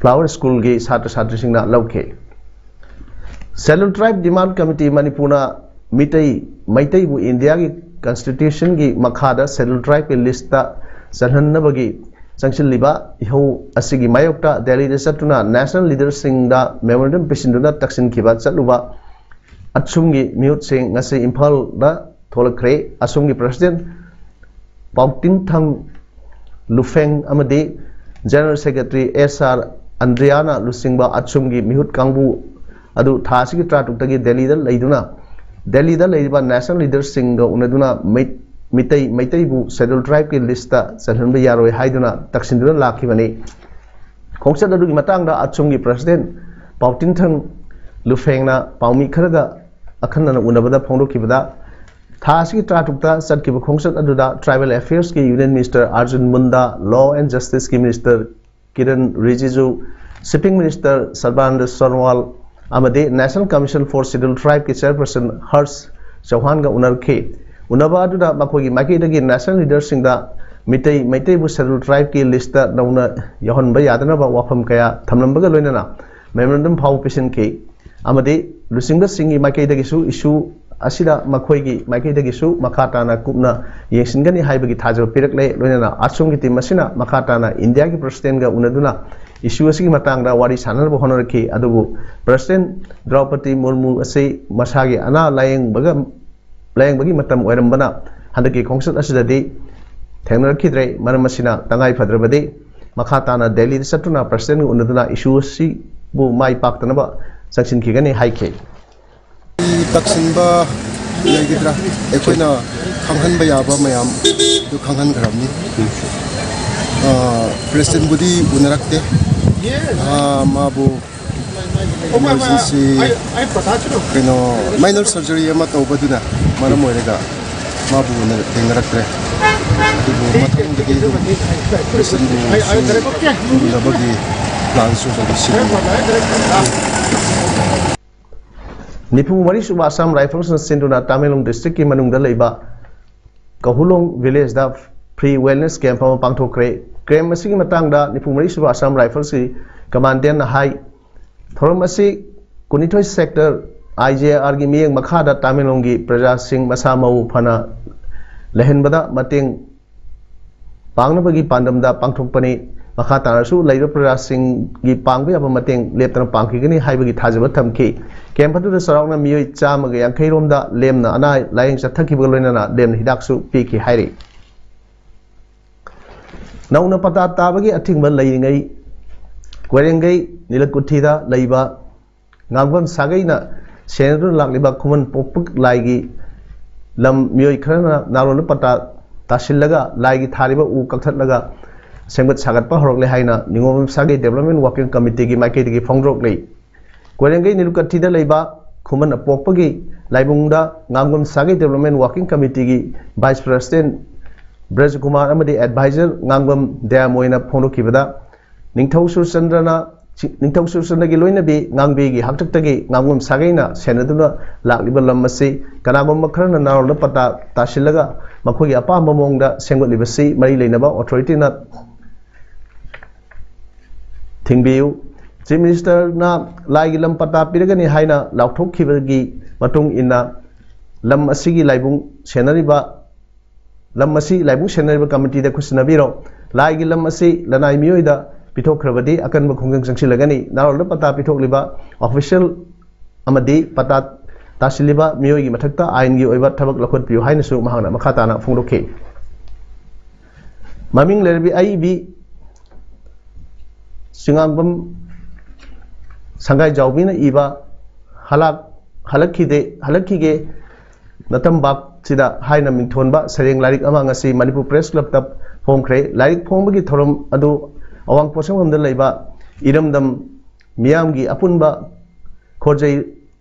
ꯐ꯭ꯂꯥꯋꯔ ꯁ꯭ꯀꯨꯜꯒꯤ ꯁꯥꯇ꯭ꯔ ꯁꯥꯇ꯭ꯔꯤꯁꯤꯡꯅ ꯂꯧꯈꯤ꯫ ꯁꯦꯗ꯭ꯌꯨꯜ ꯇ꯭ꯔꯥꯏꯕ ꯗꯤꯃꯥꯟ ꯀꯃꯤꯇꯤ ꯃꯅꯤꯄꯨꯔꯅ ꯃꯤꯇꯩ ꯃꯩꯇꯩꯕꯨ ꯏꯟꯗꯤꯌꯥꯒꯤ ꯀꯟꯁꯇꯤꯇ꯭ꯌꯨꯁꯟꯒꯤ ꯃꯈꯥꯗ ꯁꯦꯗ꯭ꯌꯨꯜ ꯇ꯭ꯔꯥꯏꯕꯀꯤ ꯂꯤꯁꯇ ꯆꯜꯍꯟꯅꯕꯒꯤ ꯆꯪꯁꯤꯜꯂꯤꯕ ꯏꯍꯧ ꯑꯁꯤꯒꯤ ꯃꯥꯌꯣꯛꯇ ꯗꯦꯜꯂꯤꯗ ꯆꯠꯇꯨꯅ ꯅꯦꯁꯅꯦꯜ ꯂꯤꯗꯔꯁꯤꯡꯗ ꯃꯦꯃꯣꯔꯦꯟꯗꯝ ꯄꯤꯁꯤꯟꯗꯨꯅ ꯇꯛꯁꯤꯟꯈꯤꯕ ꯆꯠꯂꯨꯕ ꯑꯁꯨꯝꯒꯤ ꯃꯤꯍꯨꯠꯁꯤꯡ ꯉꯁꯤ ꯏꯝꯐꯥꯜꯗ ꯊꯣꯛꯂꯛꯈ꯭ꯔꯦ꯫ ꯑꯁꯨꯝꯒꯤ ꯄ꯭ꯔꯁꯤꯗꯦꯟ ꯄꯥꯎꯇꯤꯟꯊꯪ ꯂꯨꯐꯦꯡ ꯑꯃꯗꯤ ꯖꯦꯅꯔꯦꯜ ꯁꯦꯀ꯭ꯔꯦꯇꯔꯤ ꯑꯦꯁ ꯑꯥꯔ ꯑꯟꯗ꯭ꯔꯤꯌꯥꯅ ꯂꯨꯆꯤꯡꯕ ꯑꯁꯨꯝꯒꯤ ꯃꯤꯍꯨꯠ ꯀꯥꯡꯕꯨ ꯑꯗꯨ ꯊꯥ ꯑꯁꯤꯒꯤ ꯇꯔꯥꯇꯔꯨꯛꯇꯒꯤ ꯗꯦꯜꯂꯤꯗ ꯂꯩꯗꯨꯅ, ꯗꯦꯜꯂꯤꯗ ꯂꯩꯔꯤꯕ ꯅꯦꯁꯅꯦꯜ ꯂꯤꯗꯔꯁꯤꯡꯒ ꯎꯅꯗꯨꯅ ꯃꯩ-, ꯃꯤꯇꯩ, ꯃꯩꯇꯩꯕꯨ ꯁꯦꯗ꯭ꯌꯨꯜ ꯇ꯭ꯔꯥꯏꯕꯀꯤ ꯂꯤꯁꯇ ꯆꯜꯍꯟꯕ ꯌꯥꯔꯣꯏ ꯍꯥꯏꯗꯨꯅ ꯇꯛꯁꯤꯟꯗꯨꯅ ꯂꯥꯛꯈꯤꯕꯅꯤ꯫ ꯈꯣꯡꯆꯠ ꯑꯗꯨꯒꯤ ꯃꯇꯥꯡꯗ ꯑꯁꯨꯝꯒꯤ ꯄ꯭ꯔꯁꯤꯗꯦꯟ ꯄꯥꯎꯇꯤꯟꯊꯪ ꯂꯨꯐꯦꯡꯅ ꯄꯥꯎꯃꯤ ꯈꯔꯒ ꯑꯈꯟꯅꯅ ꯎꯅꯕꯗ ꯐꯣꯡꯗꯣꯛꯈꯤꯕꯗ, ꯊꯥ ꯑꯁꯤꯒꯤ ꯇꯔꯥꯇꯔꯨꯛꯇ ꯆꯠꯈꯤꯕ ꯈꯣꯡꯆꯠ ꯑꯗꯨꯗ ꯇ꯭ꯔꯥꯏꯕꯦꯜ ꯑꯦꯐꯤꯌꯔꯁꯀꯤ union minister Arjun Munda, law and ꯖꯁꯇꯤꯁꯀꯤ minister Kiren Rijiju, shipping minister Sarbananda Sonowal ꯑꯃꯗꯤ ꯅꯦꯁꯅꯦꯜ ꯀꯃꯤꯁꯟ ꯐꯣꯔ ꯁꯦꯗ꯭ꯌꯨꯜ ꯇ꯭ꯔꯥꯏꯕꯀꯤ ꯆꯦꯌꯔꯄꯔꯁꯟ ꯍꯔꯁ ꯆꯧꯍꯥꯟꯒ ꯎꯅꯔꯛꯈꯤ꯫ ꯎꯅꯕ ꯑꯗꯨꯗ ꯃꯈꯣꯏꯒꯤ ꯃꯥꯏꯀꯩꯗꯒꯤ ꯅꯦꯁꯅꯦꯜ ꯂꯤꯗꯔꯁꯤꯡꯗ ꯃꯤꯇꯩ, ꯃꯩꯇꯩꯕꯨ ꯁꯦꯗ꯭ꯌꯨꯜ ꯇ꯭ꯔꯥꯏꯕꯀꯤ ꯂꯤꯁꯇ ꯅꯧꯅ ꯌꯥꯎꯍꯟꯕ ꯌꯥꯗꯅꯕ ꯋꯥꯐꯝ ꯀꯌꯥ ꯊꯝꯂꯝꯕꯒ ꯂꯣꯏꯅꯅ ꯃꯦꯃꯣꯔꯦꯟꯗꯝ ꯐꯥꯎꯕ ꯄꯤꯁꯤꯟꯈꯤ꯫ ꯑꯃꯗꯤ ꯂꯨꯆꯤꯡꯕꯁꯤꯡꯒꯤ ꯃꯥꯏꯀꯩꯗꯒꯤꯁꯨ ꯏꯁꯨ ꯑꯁꯤꯗ ꯃꯈꯣꯏꯒꯤ ꯃꯥꯏꯀꯩꯗꯒꯤꯁꯨ ꯃꯈꯥ ꯇꯥꯅ ꯀꯨꯞꯅ ꯌꯦꯡꯁꯤꯟꯒꯅꯤ ꯍꯥꯏꯕꯒꯤ ꯊꯥꯖꯕ ꯄꯤꯔꯛꯂꯦ꯫ ꯂꯣꯏꯅꯅ ꯑꯁꯣꯝꯒꯤ ꯇꯤꯝ ꯑꯁꯤꯅ ꯃꯈꯥ ꯇꯥꯅ ꯏꯟꯗꯤꯌꯥꯒꯤ ꯄ꯭ꯔꯁꯤꯗꯦꯟꯒ ꯎꯅꯗꯨꯅ ꯏꯁꯨ ꯑꯁꯤꯒꯤ ꯃꯇꯥꯡꯗ ꯋꯥꯔꯤ ꯁꯥꯟꯅꯅꯕ ꯍꯣꯠꯅꯔꯛꯈꯤ꯫ ꯑꯗꯨꯕꯨ ꯄ꯭ꯔꯁꯤꯗꯦꯟ ꯗ꯭ꯔꯧꯄꯗꯤ ꯃꯨꯔꯃꯨ ꯑꯁꯤ ꯃꯁꯥꯒꯤ ꯑꯅꯥ ꯂꯥꯌꯦꯡꯕꯒ, ꯂꯥꯌꯦꯡꯕꯒꯤ ꯃꯇꯝ ꯑꯣꯏꯔꯝꯕꯅ ꯍꯟꯗꯛꯀꯤ ꯈꯣꯡꯆꯠ ꯑꯁꯤꯗꯗꯤ ꯊꯦꯡꯅꯔꯛꯈꯤꯗ꯭ꯔꯦ꯫ ꯃꯔꯝ ꯑꯁꯤꯅ ꯇꯉꯥꯏ ꯐꯗ꯭ꯔꯕꯗꯤ ꯃꯈꯥ ꯇꯥꯅ ꯗꯦꯜꯂꯤꯗ ꯆꯠꯇꯨꯅ ꯄ꯭ꯔꯁꯤꯗꯦꯟꯒ ꯎꯅꯗꯨꯅ ꯏꯁꯨ ꯑꯁꯤꯕꯨ ꯃꯥꯏ ꯄꯥꯛꯇꯅꯕ ꯆꯪꯁꯤꯟꯈꯤꯒꯅꯤ ꯍꯥꯏꯈꯤ꯫ ꯇꯛꯁꯤꯟꯕ ꯂꯩꯒꯗ꯭ꯔꯥ? ꯑꯩꯈꯣꯏꯅ ꯈꯪꯍꯟꯕ ꯌꯥꯕ ꯃꯌꯥꯝ ꯑꯗꯨ ꯈꯪꯍꯟꯈ꯭ꯔꯕꯅꯤ꯫ ꯑ, ꯄ꯭ꯔꯦꯁꯤꯗꯦꯟꯕꯨꯗꯤ ꯎꯅꯔꯛꯇꯦ꯫ ꯑ, ꯃꯥꯕꯨ ꯏꯃꯥꯔꯖꯦꯟꯁꯤ ꯀꯩꯅꯣ ꯃꯥꯏꯅꯔ ꯁꯔꯖꯔꯤ ꯑꯃ ꯇꯧꯕꯗꯨꯅ ꯃꯔꯝ ꯑꯣꯏꯔꯒ ꯃꯥꯕꯨ ꯎꯅ-, ꯊꯦꯡꯅꯔꯛꯇ꯭ꯔꯦ꯫ ꯑꯗꯨꯕꯨ ꯃꯊꯪꯗꯗꯤ ꯑꯗꯨꯝ ꯄ꯭ꯔꯦꯁꯤꯗꯦꯟꯕꯨꯁꯨ ꯎꯅꯕꯒꯤ ꯄ꯭ꯂꯥꯟꯁꯨ ꯇꯧꯁꯤ꯫ ꯅꯤꯐꯨ ꯃꯔꯤ ꯁꯨꯕ ꯑꯁꯥꯝ ꯔꯥꯏꯐꯜꯁꯅ ꯁꯤꯟꯗꯨꯅ ꯇꯥꯃꯦꯡꯂꯣꯡ ꯗꯤꯁꯇ꯭ꯔꯤꯛꯀꯤ ꯃꯅꯨꯡꯗ ꯂꯩꯕ ꯀꯍꯨꯂꯣꯡ ꯚꯤꯂꯦꯖꯗ ꯐ꯭ꯔꯤ ꯋꯦꯜꯅꯦꯁ ꯀꯦꯝꯞ ꯑꯃ ꯄꯥꯡꯊꯣꯛꯈ꯭ꯔꯦ꯫ ꯀꯦꯝꯞ ꯑꯁꯤꯒꯤ ꯃꯇꯥꯡꯗ ꯅꯤꯐꯨ ꯃꯔꯤ ꯁꯨꯕ ꯑꯁꯥꯝ ꯔꯥꯏꯐꯜꯁꯀꯤ ꯀꯃꯥꯟꯗꯦꯟꯅ ꯍꯥꯏ, ꯊꯧꯔꯝ ꯑꯁꯤ ꯀꯨꯟꯅꯤꯊꯣꯏ ꯁꯦꯛꯇꯔ ꯑꯥꯏ ꯖꯦ ꯑꯥꯔꯒꯤ ꯃꯤꯠꯌꯦꯡ ꯃꯈꯥꯗ ꯇꯥꯃꯦꯡꯂꯣꯡꯒꯤ ꯄ꯭ꯔꯖꯥꯁꯤꯡ ꯃꯁꯥ ꯃꯎ ꯐꯅ ꯂꯩꯍꯟꯕꯗ ꯃꯇꯦꯡ ꯄꯥꯡꯅꯕꯒꯤ ꯄꯥꯟꯗꯝꯗ ꯄꯥꯡꯊꯣꯛꯄꯅꯤ꯫ ꯃꯈꯥ ꯇꯥꯅꯁꯨ ꯂꯩꯔꯤꯕ ꯄ꯭ꯔꯖꯥꯁꯤꯡꯒꯤ ꯄꯥꯡꯕ ꯌꯥꯕ ꯃꯇꯦꯡ ꯂꯦꯞꯇꯅ ꯄꯥꯡꯈꯤꯒꯅꯤ ꯍꯥꯏꯕꯒꯤ ꯊꯥꯖꯕ ꯊꯝꯈꯤ꯫ ꯀꯦꯝꯞ ꯑꯗꯨꯗ ꯆꯥꯎꯔꯥꯛꯅ ꯃꯤꯑꯣꯏ ꯆꯥꯝꯃꯒ ꯌꯥꯡꯈꯩ ꯔꯣꯝꯗ ꯂꯦꯝꯅ ꯑꯅꯥ ꯂꯥꯌꯦꯡ ꯆꯠꯊꯈꯤꯕꯒ ꯂꯣꯏꯅꯅ ꯂꯦꯝꯅ ꯍꯤꯗꯥꯛꯁꯨ ꯄꯤꯈꯤ ꯍꯥꯏꯔꯤ꯫ ꯅꯧꯅ ꯄꯇꯥ ꯇꯥꯕꯒꯤ ꯑꯊꯤꯡꯕ ꯂꯩꯔꯤꯉꯩ ꯀꯣꯏꯔꯦꯡꯒꯩ ꯅꯤꯂꯀꯨꯊꯤꯗ ꯂꯩꯕ ꯉꯥꯡꯐꯝ ꯁꯥꯒꯩꯅ ꯁꯦꯟꯅꯗꯨꯅ ꯂꯥꯛꯂꯤꯕ ꯈꯨꯃꯟ ꯄꯣꯛꯄ ꯂꯥꯏꯒꯤ ꯂꯝ ꯃꯤꯑꯣꯏ ꯈꯔꯅ ꯅꯥꯔꯣꯟꯗ ꯄꯇꯥ ꯇꯥꯁꯤꯜꯂꯒ ꯂꯥꯏꯒꯤ ꯊꯥꯔꯤꯕ ꯎ ꯀꯛꯊꯠꯂꯒ ꯁꯦꯝꯒꯠ ꯁꯥꯒꯠꯄ ꯍꯧꯔꯛꯂꯦ ꯍꯥꯏꯅ ꯅꯤꯉꯣꯜꯕꯝ ꯁꯥꯒꯩ ꯗꯦꯕꯂꯞꯃꯦꯟ ꯋꯥꯔꯀꯤꯡ ꯀꯃꯤꯇꯤꯒꯤ ꯃꯥꯏꯀꯩꯗꯒꯤ ꯐꯣꯡꯗꯣꯔꯛꯂꯤ꯫ ꯀꯣꯏꯔꯦꯡꯒꯩ ꯅꯤꯂꯨꯀꯊꯤꯗ ꯂꯩꯕ ꯈꯨꯃꯟ ꯑꯄꯣꯛꯄꯒꯤ ꯂꯥꯏꯕꯨꯡꯗ ꯉꯥꯡꯕꯝ ꯁꯥꯒꯩ ꯗꯦꯕꯂꯞꯃꯦꯟ ꯋꯥꯔꯀꯤꯡ ꯀꯃꯤꯇꯤꯒꯤ ꯚꯥꯏꯁ ꯄ꯭ꯔꯦꯁꯤꯗꯦꯟ ꯕ꯭ꯔꯖꯀꯨꯃꯥꯔ ꯑꯃꯗꯤ ꯑꯦꯗꯚꯥꯏꯖꯔ ꯉꯥꯡꯕꯝ ꯗꯌꯥꯃꯣꯏꯅ ꯐꯣꯡꯗꯣꯛꯈꯤꯕꯗ, ꯅꯤꯡꯊꯧ ꯁꯨꯔꯆꯟꯗ꯭ꯔꯅ, ꯅꯤꯡꯊꯧ ꯁꯨꯔꯆꯟꯗ꯭ꯔꯒꯤ ꯂꯣꯏꯅꯕꯤ ꯉꯥꯡꯕꯤꯒꯤ ꯍꯥꯛꯇꯛꯇꯒꯤ ꯉꯥꯡꯕꯝ ꯁꯥꯒꯩꯅ ꯁꯦꯟꯅꯗꯨꯅ ꯂꯥꯛꯂꯤꯕ ꯂꯝ ꯑꯁꯤ ꯀꯅꯥꯒꯨꯝꯕ ꯈꯔꯅ ꯅꯥꯔꯣꯟꯗ ꯄꯇꯥ ꯇꯥꯁꯤꯜꯂꯒ ꯃꯈꯣꯏꯒꯤ ꯑꯄꯥꯝꯕ ꯃꯑꯣꯡꯗ ꯁꯦꯝꯒꯠꯂꯤꯕꯁꯤ ꯃꯔꯤ ꯂꯩꯅꯕ ꯑꯣꯊꯣꯔꯤꯇꯤꯅ ꯊꯤꯡꯕꯤꯌꯨ꯫ ꯆꯤꯐ ꯃꯤꯅꯤꯁꯇꯔꯅ ꯂꯥꯏꯒꯤ ꯂꯝ ꯄꯇꯥ ꯄꯤꯔꯒꯅꯤ ꯍꯥꯏꯅ ꯂꯥꯎꯊꯣꯛꯈꯤꯕꯒꯤ ꯃꯇꯨꯡ ꯏꯟꯅ ꯂꯝ ꯑꯁꯤꯒꯤ ꯂꯥꯏꯕꯨꯡ ꯁꯦꯟꯅꯔꯤꯕ, ꯂꯝ ꯑꯁꯤ ꯂꯥꯏꯕꯨꯡ ꯁꯦꯟꯅꯔꯤꯕ ꯀꯃꯤꯇꯤꯗ ꯈꯨꯠꯁꯤꯟꯅꯕꯤꯔꯣ꯫ ꯂꯥꯏꯒꯤ ꯂꯝ ꯑꯁꯤ ꯂꯅꯥꯏ ꯃꯤꯑꯣꯏꯗ ꯄꯤꯊꯣꯛꯈ꯭ꯔꯕꯗꯤ ꯑꯀꯟꯕ ꯈꯣꯡꯖꯪ ꯆꯪꯁꯤꯜꯂꯒꯅꯤ꯫ ꯅꯥꯔꯣꯟꯗ ꯄꯇꯥ ꯄꯤꯊꯣꯛꯂꯤꯕ ꯑꯣꯐꯤꯁꯤꯌꯦꯜ ꯑꯃꯗꯤ ꯄꯇꯥ ꯇꯥꯁꯤꯜꯂꯤꯕ ꯃꯤꯑꯣꯏꯒꯤ ꯃꯊꯛꯇ ꯑꯥꯏꯟꯒꯤ ꯑꯣꯏꯕ ꯊꯕꯛ ꯂꯧꯈꯠꯄꯤꯌꯨ ꯍꯥꯏꯅꯁꯨ ꯃꯍꯥꯛꯅ ꯃꯈꯥ ꯇꯥꯅ ꯐꯣꯡꯗꯣꯛꯈꯤ꯫ ꯃꯃꯤꯡ ꯂꯩꯔꯕꯤ ꯑꯏꯕꯤ ꯆꯤꯉꯥꯡꯕꯝ ꯁꯪꯒꯥꯏꯖꯥꯎꯕꯤꯅ ꯏꯕ ꯍꯂꯥꯛ-, ꯍꯜꯂꯛꯈꯤꯗꯦ, ꯍꯜꯂꯛꯈꯤꯒꯦ ꯅꯇꯝꯕꯥꯛꯁꯤꯗ ꯍꯥꯏꯅ ꯃꯤꯡꯊꯣꯟꯕ ꯁꯩꯔꯦꯡ ꯂꯥꯏꯔꯤꯛ ꯑꯃ ꯉꯁꯤ ꯃꯅꯤꯄꯨꯔ ꯄ꯭ꯔꯦꯁ ꯀ꯭ꯂꯕꯇ ꯐꯣꯡꯈ꯭ꯔꯦ꯫ ꯂꯥꯏꯔꯤꯛ ꯐꯣꯡꯕꯒꯤ ꯊꯧꯔꯝ ꯑꯗꯨ ꯑꯋꯥꯡ ꯄꯣꯠꯁꯪꯕꯝꯗ ꯂꯩꯕ ꯏꯔꯝꯗꯝ ꯃꯤꯌꯥꯝꯒꯤ ꯑꯄꯨꯟꯕ ꯈꯣꯔꯖꯩ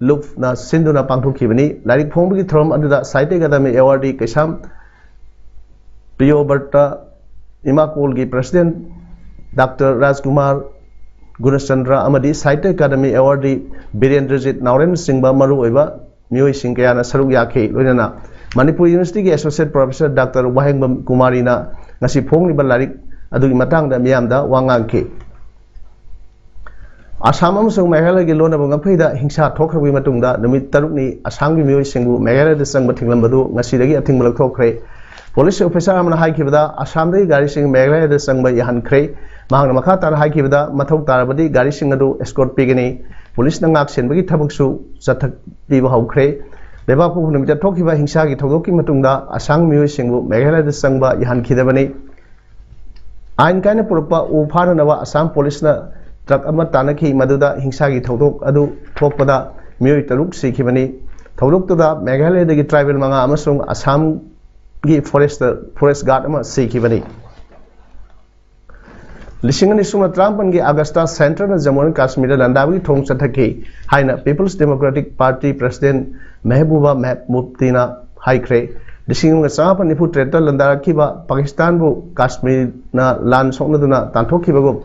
ꯂꯨꯞꯅ ꯁꯤꯟꯗꯨꯅ ꯄꯥꯡꯊꯣꯛꯈꯤꯕꯅꯤ꯫ ꯂꯥꯏꯔꯤꯛ ꯐꯣꯡꯕꯒꯤ ꯊꯧꯔꯝ ꯑꯗꯨꯗ ꯁꯥꯍꯤꯇ꯭ꯌ ꯑꯦꯀꯥꯗꯃꯤ ꯑꯦꯋꯥꯔꯗꯤ ꯀꯩꯁꯥꯝ ꯄ꯭ꯔꯤꯌꯣꯕ꯭ꯔꯇ ꯏꯃꯥꯀꯣꯜꯒꯤ ꯄ꯭ꯔꯁꯤꯗꯦꯟꯠ ꯗꯥꯛꯇꯔ ꯔꯥꯖꯀꯨꯃꯥꯔ ꯒꯨꯅꯆꯟꯗ꯭ꯔ ꯑꯃꯗꯤ ꯁꯥꯍꯤꯇ꯭ꯌ ꯑꯦꯀꯥꯗꯃꯤ ꯑꯦꯋꯥꯔꯗꯤ ꯕꯤꯔꯦꯟꯗ꯭ꯔꯖꯤꯠ ꯅꯥꯎꯔꯦꯝꯅꯆꯤꯡꯕ ꯃꯔꯨꯑꯣꯏꯕ ꯃꯤꯑꯣꯏꯁꯤꯡ ꯀꯌꯥꯅ ꯁꯔꯨꯛ ꯌꯥꯈꯤ꯫ ꯂꯣꯏꯅꯅ ꯃꯅꯤꯄꯨꯔ ꯌꯨꯅꯤꯚꯔꯁꯤꯇꯤꯒꯤ ꯑꯦꯁꯣꯁꯤꯌꯦꯠ ꯄ꯭ꯔꯣꯐꯦꯁꯔ ꯗꯥꯛꯇꯔ ꯋꯥꯍꯦꯡꯕꯝ ꯀꯨꯃꯥꯔꯤꯅ ꯉꯁꯤ ꯐꯣꯡꯂꯤꯕ ꯂꯥꯏꯔꯤꯛ ꯑꯗꯨꯒꯤ ꯃꯇꯥꯡꯗ ꯃꯤꯌꯥꯝꯗ ꯋꯥ ꯉꯥꯡꯈꯤ꯫ ꯑꯁꯥꯝ ꯑꯃꯁꯨꯡ ꯃꯦꯘꯥꯂꯌꯒꯤ ꯂꯣꯟꯅꯕ ꯉꯝꯈꯩꯗ ꯍꯤꯡꯁꯥ ꯊꯣꯛꯈ꯭ꯔꯕꯒꯤ ꯃꯇꯨꯡꯗ ꯅꯨꯃꯤꯠ ꯇꯔꯨꯛꯅꯤ ꯑꯁꯥꯝꯒꯤ ꯃꯤꯑꯣꯏꯁꯤꯡꯕꯨ ꯃꯦꯘꯥꯂꯌꯗ ꯆꯪꯕ ꯊꯤꯡꯂꯝꯕꯗꯨ ꯉꯁꯤꯗꯒꯤ ꯑꯊꯤꯡꯕ ꯂꯧꯊꯣꯛꯈ꯭ꯔꯦ꯫ ꯄꯨꯂꯤꯁ ꯑꯣꯐꯤꯁꯥꯔ ꯑꯃꯅ ꯍꯥꯏꯈꯤꯕꯗ, ꯑꯁꯥꯝꯗꯒꯤ ꯒꯥꯔꯤꯁꯤꯡ ꯃꯦꯘꯥꯂꯌꯗ ꯆꯪꯕ ꯌꯥꯍꯟꯈ꯭ꯔꯦ꯫ ꯃꯍꯥꯛꯅ ꯃꯈꯥ ꯇꯥꯅ ꯍꯥꯏꯈꯤꯕꯗ, ꯃꯊꯧ ꯇꯥꯔꯕꯗꯤ ꯒꯥꯔꯤꯁꯤꯡ ꯑꯗꯨ ꯑꯦꯁꯀꯣꯔꯠ ꯄꯤꯒꯅꯤ꯫ ꯄꯨꯂꯤꯁꯅ ꯉꯥꯛ ꯁꯦꯟꯕꯒꯤ ꯊꯕꯛꯁꯨ ꯆꯠꯊꯕꯤꯕ ꯍꯧꯈ꯭ꯔꯦ꯫ ꯂꯩꯕꯥꯛꯄꯣꯛꯄ ꯅꯨꯃꯤꯠꯇ ꯊꯣꯛꯈꯤꯕ ꯍꯤꯡꯁꯥꯒꯤ ꯊꯧꯗꯣꯛꯀꯤ ꯃꯇꯨꯡꯗ ꯑꯁꯥꯝ ꯃꯤꯑꯣꯏꯁꯤꯡꯕꯨ ꯃꯦꯘꯥꯂꯌꯗ ꯆꯪꯕ ꯌꯥꯍꯟꯈꯤꯗꯕꯅꯤ꯫ ꯑꯥꯏꯟ ꯀꯥꯏꯅ ꯄꯨꯔꯛꯄ ꯎ ꯐꯥꯅꯅꯕ ꯑꯁꯥꯝ ꯄꯨꯂꯤꯁꯅ ꯇ꯭ꯔꯛ ꯑꯃ ꯇꯥꯟꯅꯈꯤ, ꯃꯗꯨꯗ ꯍꯤꯡꯁꯥꯒꯤ ꯊꯧꯗꯣꯛ ꯑꯗꯨ ꯊꯣꯛꯄꯗ ꯃꯤꯑꯣꯏ ꯇꯔꯨꯛ ꯁꯤꯈꯤꯕꯅꯤ꯫ ꯊꯧꯗꯣꯛꯇꯨꯗ ꯃꯦꯘꯥꯂꯌꯗꯒꯤ ꯇ꯭ꯔꯥꯏꯕꯦꯜ ꯃꯉꯥ ꯑꯃꯁꯨꯡ ꯑꯁꯥꯝꯒꯤ ꯐꯣꯔꯦꯁꯇꯔ, ꯐꯣꯔꯦꯁ ꯒꯥꯔꯗ ꯑꯃ ꯁꯤꯈꯤꯕꯅꯤ꯫ ꯂꯤꯁꯤꯡ ꯑꯅꯤ ꯁꯨꯞꯅ ꯇꯔꯥꯃꯥꯄꯟꯒꯤ ꯑꯥꯒꯁꯇ ꯁꯦꯟꯇꯔꯅ ꯖꯝꯃꯨ ꯑꯦꯟ ꯀꯥꯁꯃꯤꯔꯗ ꯂꯥꯟꯗꯥꯕꯒꯤ ꯊꯣꯡ ꯆꯠꯊꯈꯤ ꯍꯥꯏꯅ ꯄꯤꯄꯜꯁ ꯗꯦꯃꯣꯀ꯭ꯔꯦꯇꯤꯛ ꯄꯥꯔꯇꯤ ꯄ꯭ꯔꯁꯤꯗꯦꯟꯠ ꯃꯦꯍꯕꯨꯕꯥ ꯃꯨꯐꯇꯤꯅ ꯍꯥꯏꯈ꯭ꯔꯦ꯫ ꯂꯤꯁꯤꯡ ꯑꯃꯒ ꯆꯃꯥꯄꯟ ꯅꯤꯐꯨ ꯇꯔꯦꯠꯇ ꯂꯥꯟꯗꯥꯔꯛꯈꯤꯕ ꯄꯥꯀꯤꯁꯇꯥꯟꯕꯨ ꯀꯥꯁꯃꯤꯔꯅ ꯂꯥꯟ ꯁꯣꯛꯅꯗꯨꯅ ꯇꯥꯟꯊꯣꯛꯈꯤꯕꯒꯨꯝ,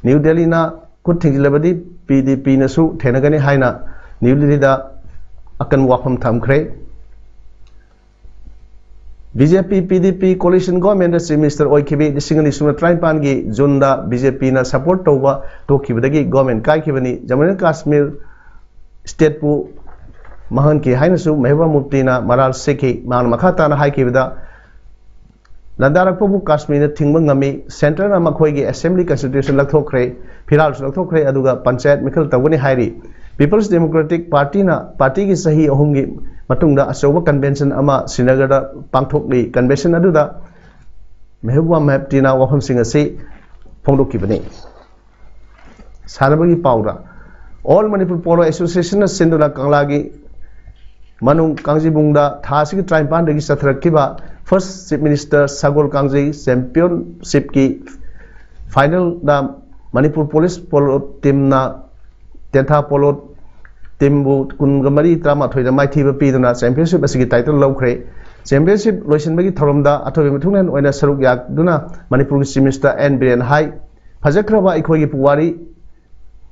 ꯅ꯭ꯌꯨ ꯗꯦꯜꯂꯤꯅ ꯈꯨꯠ ꯊꯤꯡꯖꯤꯜꯂꯕꯗꯤ ꯄꯤ ꯗꯤ ꯄꯤꯅꯁꯨ ꯊꯦꯡꯅꯒꯅꯤ ꯍꯥꯏꯅ ꯅ꯭ꯌꯨ ꯗꯦꯜꯂꯤꯗ ꯑꯀꯟꯕ ꯋꯥꯐꯝ ꯊꯝꯈ꯭ꯔꯦ꯫ ꯕꯤ ꯖꯦ ꯄꯤ ꯄꯤ ꯗꯤ ꯄꯤ ꯀꯣꯂꯤꯁꯟ ꯒꯣꯔꯃꯦꯟꯗ ꯆꯤꯐ ꯃꯤꯅꯤꯁꯇꯔ ꯑꯣꯏꯈꯤꯕꯤ ꯂꯤꯁꯤꯡ ꯑꯅꯤ ꯁꯨꯞꯅ ꯇꯔꯥꯅꯤꯄꯥꯟꯒꯤ ꯖꯨꯟꯗ ꯕꯤ ꯖꯦ ꯄꯤꯅ ꯁꯄꯣꯔꯠ ꯇꯧꯕ ꯇꯣꯛꯈꯤꯕꯗꯒꯤ ꯒꯣꯔꯃꯦꯟ ꯀꯥꯏꯈꯤꯕꯅꯤ꯫ ꯖꯝꯃꯨ ꯑꯦꯟ ꯀꯥꯁꯃꯤꯔ ꯁ꯭ꯇꯦꯠꯄꯨ ꯃꯥꯡꯍꯟꯈꯤ ꯍꯥꯏꯅꯁꯨ ꯃꯦꯍꯕꯨꯕꯥ ꯃꯨꯐꯇꯤꯅ ꯃꯔꯥꯜ ꯁꯤꯈꯤ꯫ ꯃꯍꯥꯛꯅ ꯃꯈꯥ ꯇꯥꯅ ꯍꯥꯏꯈꯤꯕꯗ, ꯂꯥꯟꯗꯥꯔꯛꯄꯕꯨ ꯀꯥꯁꯃꯤꯔꯅ ꯊꯤꯡꯕ ꯉꯝꯃꯤ꯫ ꯁꯦꯟꯇꯔꯅ ꯃꯈꯣꯏꯒꯤ ꯑꯦꯁꯦꯝꯕ꯭ꯂꯤ ꯀꯟꯁꯇꯤꯇ꯭ꯌꯨꯁꯟ ꯂꯧꯊꯣꯛꯈ꯭ꯔꯦ, ꯐꯤꯔꯥꯜꯁꯨ ꯂꯧꯊꯣꯛꯈ꯭ꯔꯦ, ꯑꯗꯨꯒ ꯄꯟꯆꯥꯌꯠ ꯃꯤꯈꯜ ꯇꯧꯒꯅꯤ ꯍꯥꯏꯔꯤ꯫ ꯄꯤꯄꯜꯁ ꯗꯦꯃꯣꯀ꯭ꯔꯦꯇꯤꯛ ꯄꯥꯔꯇꯤꯅ ꯄꯥꯔꯇꯤꯒꯤ ꯆꯍꯤ ꯑꯍꯨꯝꯒꯤ ꯃꯇꯨꯡꯗ ꯑꯆꯧꯕ ꯀꯟꯚꯦꯟꯁꯟ ꯑꯃ ꯁ꯭ꯔꯤꯅꯒꯔꯗ ꯄꯥꯡꯊꯣꯛꯂꯤ꯫ ꯀꯟꯚꯦꯟꯁꯟ ꯑꯗꯨꯗ ꯃꯦꯍꯕꯨꯕꯥ ꯃꯨꯐꯇꯤꯅ ꯋꯥꯐꯝꯁꯤꯡ ꯑꯁꯤ ꯐꯣꯡꯗꯣꯛꯈꯤꯕꯅꯤ꯫ ꯁꯥꯟꯅꯕꯒꯤ ꯄꯥꯎꯗ, ꯑꯣꯜ ꯃꯅꯤꯄꯨꯔ ꯄꯣꯂꯣ ꯑꯦꯁꯣꯁꯤꯌꯦꯁꯟꯅ ꯁꯤꯟꯗꯨꯅ ꯀꯪꯂꯥꯒꯤ ꯃꯅꯨꯡ ꯀꯥꯡꯖꯩꯕꯨꯡꯗ ꯊꯥ ꯑꯁꯤꯒꯤ ꯇꯔꯥꯅꯤꯄꯥꯟꯗꯒꯤ ꯆꯠꯊꯔꯛꯈꯤꯕ first chief minister Sagol Kangjei ꯆꯦꯝꯄꯤꯌꯟꯁꯤꯞꯀꯤ ꯐꯥꯏꯅꯦꯜꯗ ꯃꯅꯤꯄꯨꯔ ꯄꯨꯂꯤꯁ ꯄꯣꯂꯣ ꯇꯤꯝꯅ ꯇꯦꯟꯊꯥ ꯄꯣꯂꯣ ꯇꯤꯝꯕꯨ ꯀꯨꯟꯒ ꯃꯔꯤ ꯇꯔꯥꯃꯥꯊꯣꯏꯗ ꯃꯥꯏꯊꯤꯕ ꯄꯤꯗꯨꯅ ꯆꯦꯝꯄꯤꯌꯟꯁꯤꯞ ꯑꯁꯤꯒꯤ ꯇꯥꯏꯇꯜ ꯂꯧꯈ꯭ꯔꯦ꯫ ꯆꯦꯝꯄꯤꯌꯟꯁꯤꯞ ꯂꯣꯏꯁꯤꯟꯕꯒꯤ ꯊꯧꯔꯝꯗ ꯑꯊꯣꯏꯕ ꯃꯤꯊꯨꯡꯂꯦꯟ ꯑꯣꯏꯅ ꯁꯔꯨꯛ ꯌꯥꯗꯨꯅ ꯃꯅꯤꯄꯨꯔꯒꯤ ꯆꯤꯐ ꯃꯤꯅꯤꯁꯇꯔ ꯑꯦꯟ ꯕꯤꯔꯦꯟ ꯍꯥꯏ, ꯐꯖꯈ꯭ꯔꯕ ꯑꯩꯈꯣꯏꯒꯤ ꯄꯨꯋꯥꯔꯤ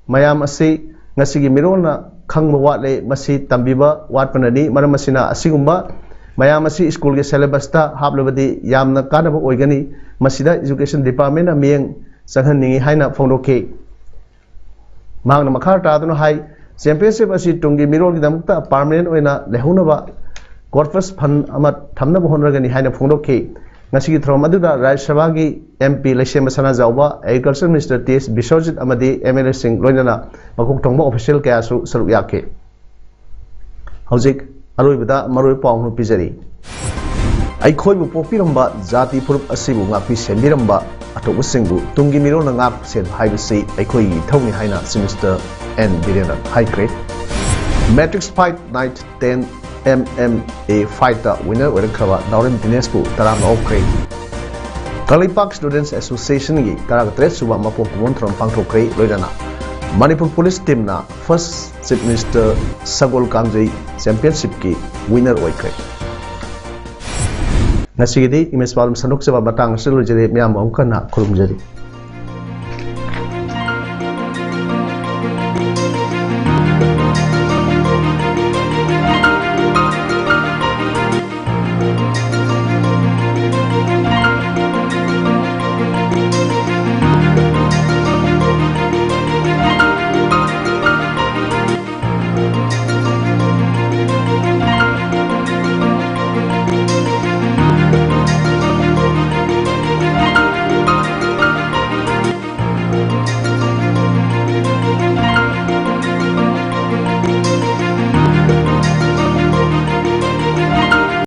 ꯃꯌꯥꯝ ꯑꯁꯤ ꯉꯁꯤꯒꯤ ꯃꯤꯔꯣꯜꯅ ꯈꯪꯕ ꯋꯥꯠꯂꯦ꯫ ꯃꯁꯤ ꯇꯝꯕꯤꯕ ꯋꯥꯠꯄꯅꯅꯤ꯫ ꯃꯔꯝ ꯑꯁꯤꯅ ꯑꯁꯤꯒꯨꯝꯕ ꯃꯌꯥꯝ ꯑꯁꯤ ꯁ꯭ꯀꯨꯜꯒꯤ ꯁꯦꯂꯦꯕꯁꯇ ꯍꯥꯞꯂꯕꯗꯤ ꯌꯥꯝꯅ ꯀꯥꯟꯅꯕ ꯑꯣꯏꯒꯅꯤ꯫ ꯃꯁꯤꯗ ꯏꯖꯨꯀꯦꯁꯟ ꯗꯤꯄꯥꯔꯠꯃꯦꯟꯅ ꯃꯤꯠꯌꯦꯡ ꯆꯪꯍꯟꯅꯤꯡꯏ ꯍꯥꯏꯅ ꯐꯣꯡꯗꯣꯛꯈꯤ꯫ ꯃꯍꯥꯛꯅ ꯃꯈꯥ ꯇꯥꯗꯨꯅ ꯍꯥꯏ, ꯆꯦꯝꯄꯤꯌꯟꯁꯤꯞ ꯑꯁꯤ ꯇꯨꯡꯒꯤ ꯃꯤꯔꯣꯜꯒꯤꯗꯃꯛꯇ ꯄꯥꯔꯃꯅꯦꯟ ꯑꯣꯏꯅ ꯂꯩꯍꯧꯅꯕ ꯀꯣꯔꯄꯁ ꯐꯟ ꯑꯃ ꯊꯝꯅꯕ ꯍꯣꯠꯅꯒꯅꯤ ꯍꯥꯏꯅ ꯐꯣꯡꯗꯣꯛꯈꯤ꯫ ꯉꯁꯤꯒꯤ ꯊꯧꯔꯝ ꯑꯗꯨꯗ ꯔꯥꯖ꯭ꯌ ꯁꯚꯥꯒꯤ M P Leishemba Sanajaoba, agriculture minister T S Biswajit ꯑꯃꯗꯤ ꯑꯦꯝ ꯑꯦꯜ ꯑꯦꯁꯤꯡ ꯂꯣꯏꯅꯅ ꯃꯀꯣꯛ ꯊꯣꯡꯕ ꯑꯣꯐꯤꯁꯤꯌꯦꯜ ꯀꯌꯥꯁꯨ ꯁꯔꯨꯛ ꯌꯥꯈꯤ꯫ ꯍꯧꯖꯤꯛ ꯑꯔꯣꯏꯕꯗ ꯃꯔꯨꯑꯣꯏꯕ ꯄꯥꯎ ꯑꯃ ꯄꯤꯖꯔꯤ꯫ ꯑꯩꯈꯣꯏꯕꯨ ꯄꯣꯛꯄꯤꯔꯝꯕ ꯖꯥꯇꯤ ꯐꯨꯔꯨꯞ ꯑꯁꯤꯕꯨ ꯉꯥꯛꯄꯤ ꯁꯦꯟꯕꯤꯔꯝꯕ ꯑꯇꯣꯞꯄꯁꯤꯡꯕꯨ ꯇꯨꯡꯒꯤ ꯃꯤꯔꯣꯜꯅ ꯉꯥꯛ ꯁꯦꯟꯕ ꯍꯥꯏꯕꯁꯤ ꯑꯩꯈꯣꯏꯒꯤ ꯏꯊꯧꯅꯤ ꯍꯥꯏꯅ ꯆꯤꯐ ꯃꯤꯅꯤꯁꯇꯔ ꯑꯦꯟ ꯕꯤꯔꯦꯟꯅ ꯍꯥꯏꯈ꯭ꯔꯦ꯫ Metrics fight night ten M M A ꯐꯥꯏꯠꯇ ꯋꯤꯅꯔ ꯑꯣꯏꯔꯛꯈ꯭ꯔꯕ ꯅꯥꯎꯔꯦꯝ ꯗꯤꯅꯦꯁꯄꯨ ꯇꯔꯥꯝꯅ ꯑꯣꯛꯈ꯭ꯔꯦ꯫ ꯀꯪꯂꯩꯄꯥꯛ ꯁ꯭ꯇꯨꯗꯦꯟꯠꯁ ꯑꯦꯁꯣꯁꯤꯌꯦꯁꯟꯒꯤ ꯇꯔꯥꯒ ꯇꯔꯦꯠ ꯁꯨꯕ ꯃꯄꯣꯛ ꯀꯨꯝꯑꯣꯟ ꯊꯧꯔꯝ ꯄꯥꯡꯊꯣꯛꯈ꯭ꯔꯦ꯫ ꯂꯣꯏꯅꯅ ꯃꯅꯤꯄꯨꯔ ꯄꯨꯂꯤꯁ ꯇꯤꯝꯅ first chief minister Sagol Kangjei ꯆꯦꯝꯄꯤꯌꯟꯁꯤꯞꯀꯤ ꯋꯤꯅꯔ ꯑꯣꯏꯈ꯭ꯔꯦ꯫ ꯉꯁꯤꯒꯤꯗꯤ ꯏꯃꯦꯖ ꯄꯥꯎ ꯑꯗꯨꯝ ꯁꯟꯗꯣꯛꯆꯕ ꯃꯇꯥꯡ ꯑꯁꯤꯗ ꯂꯣꯏꯖꯔꯦ꯫ ꯃꯤꯌꯥꯝꯕꯨ ꯑꯃꯨꯛ ꯍꯟꯅ ꯈꯨꯔꯨꯝꯖꯔꯤ꯫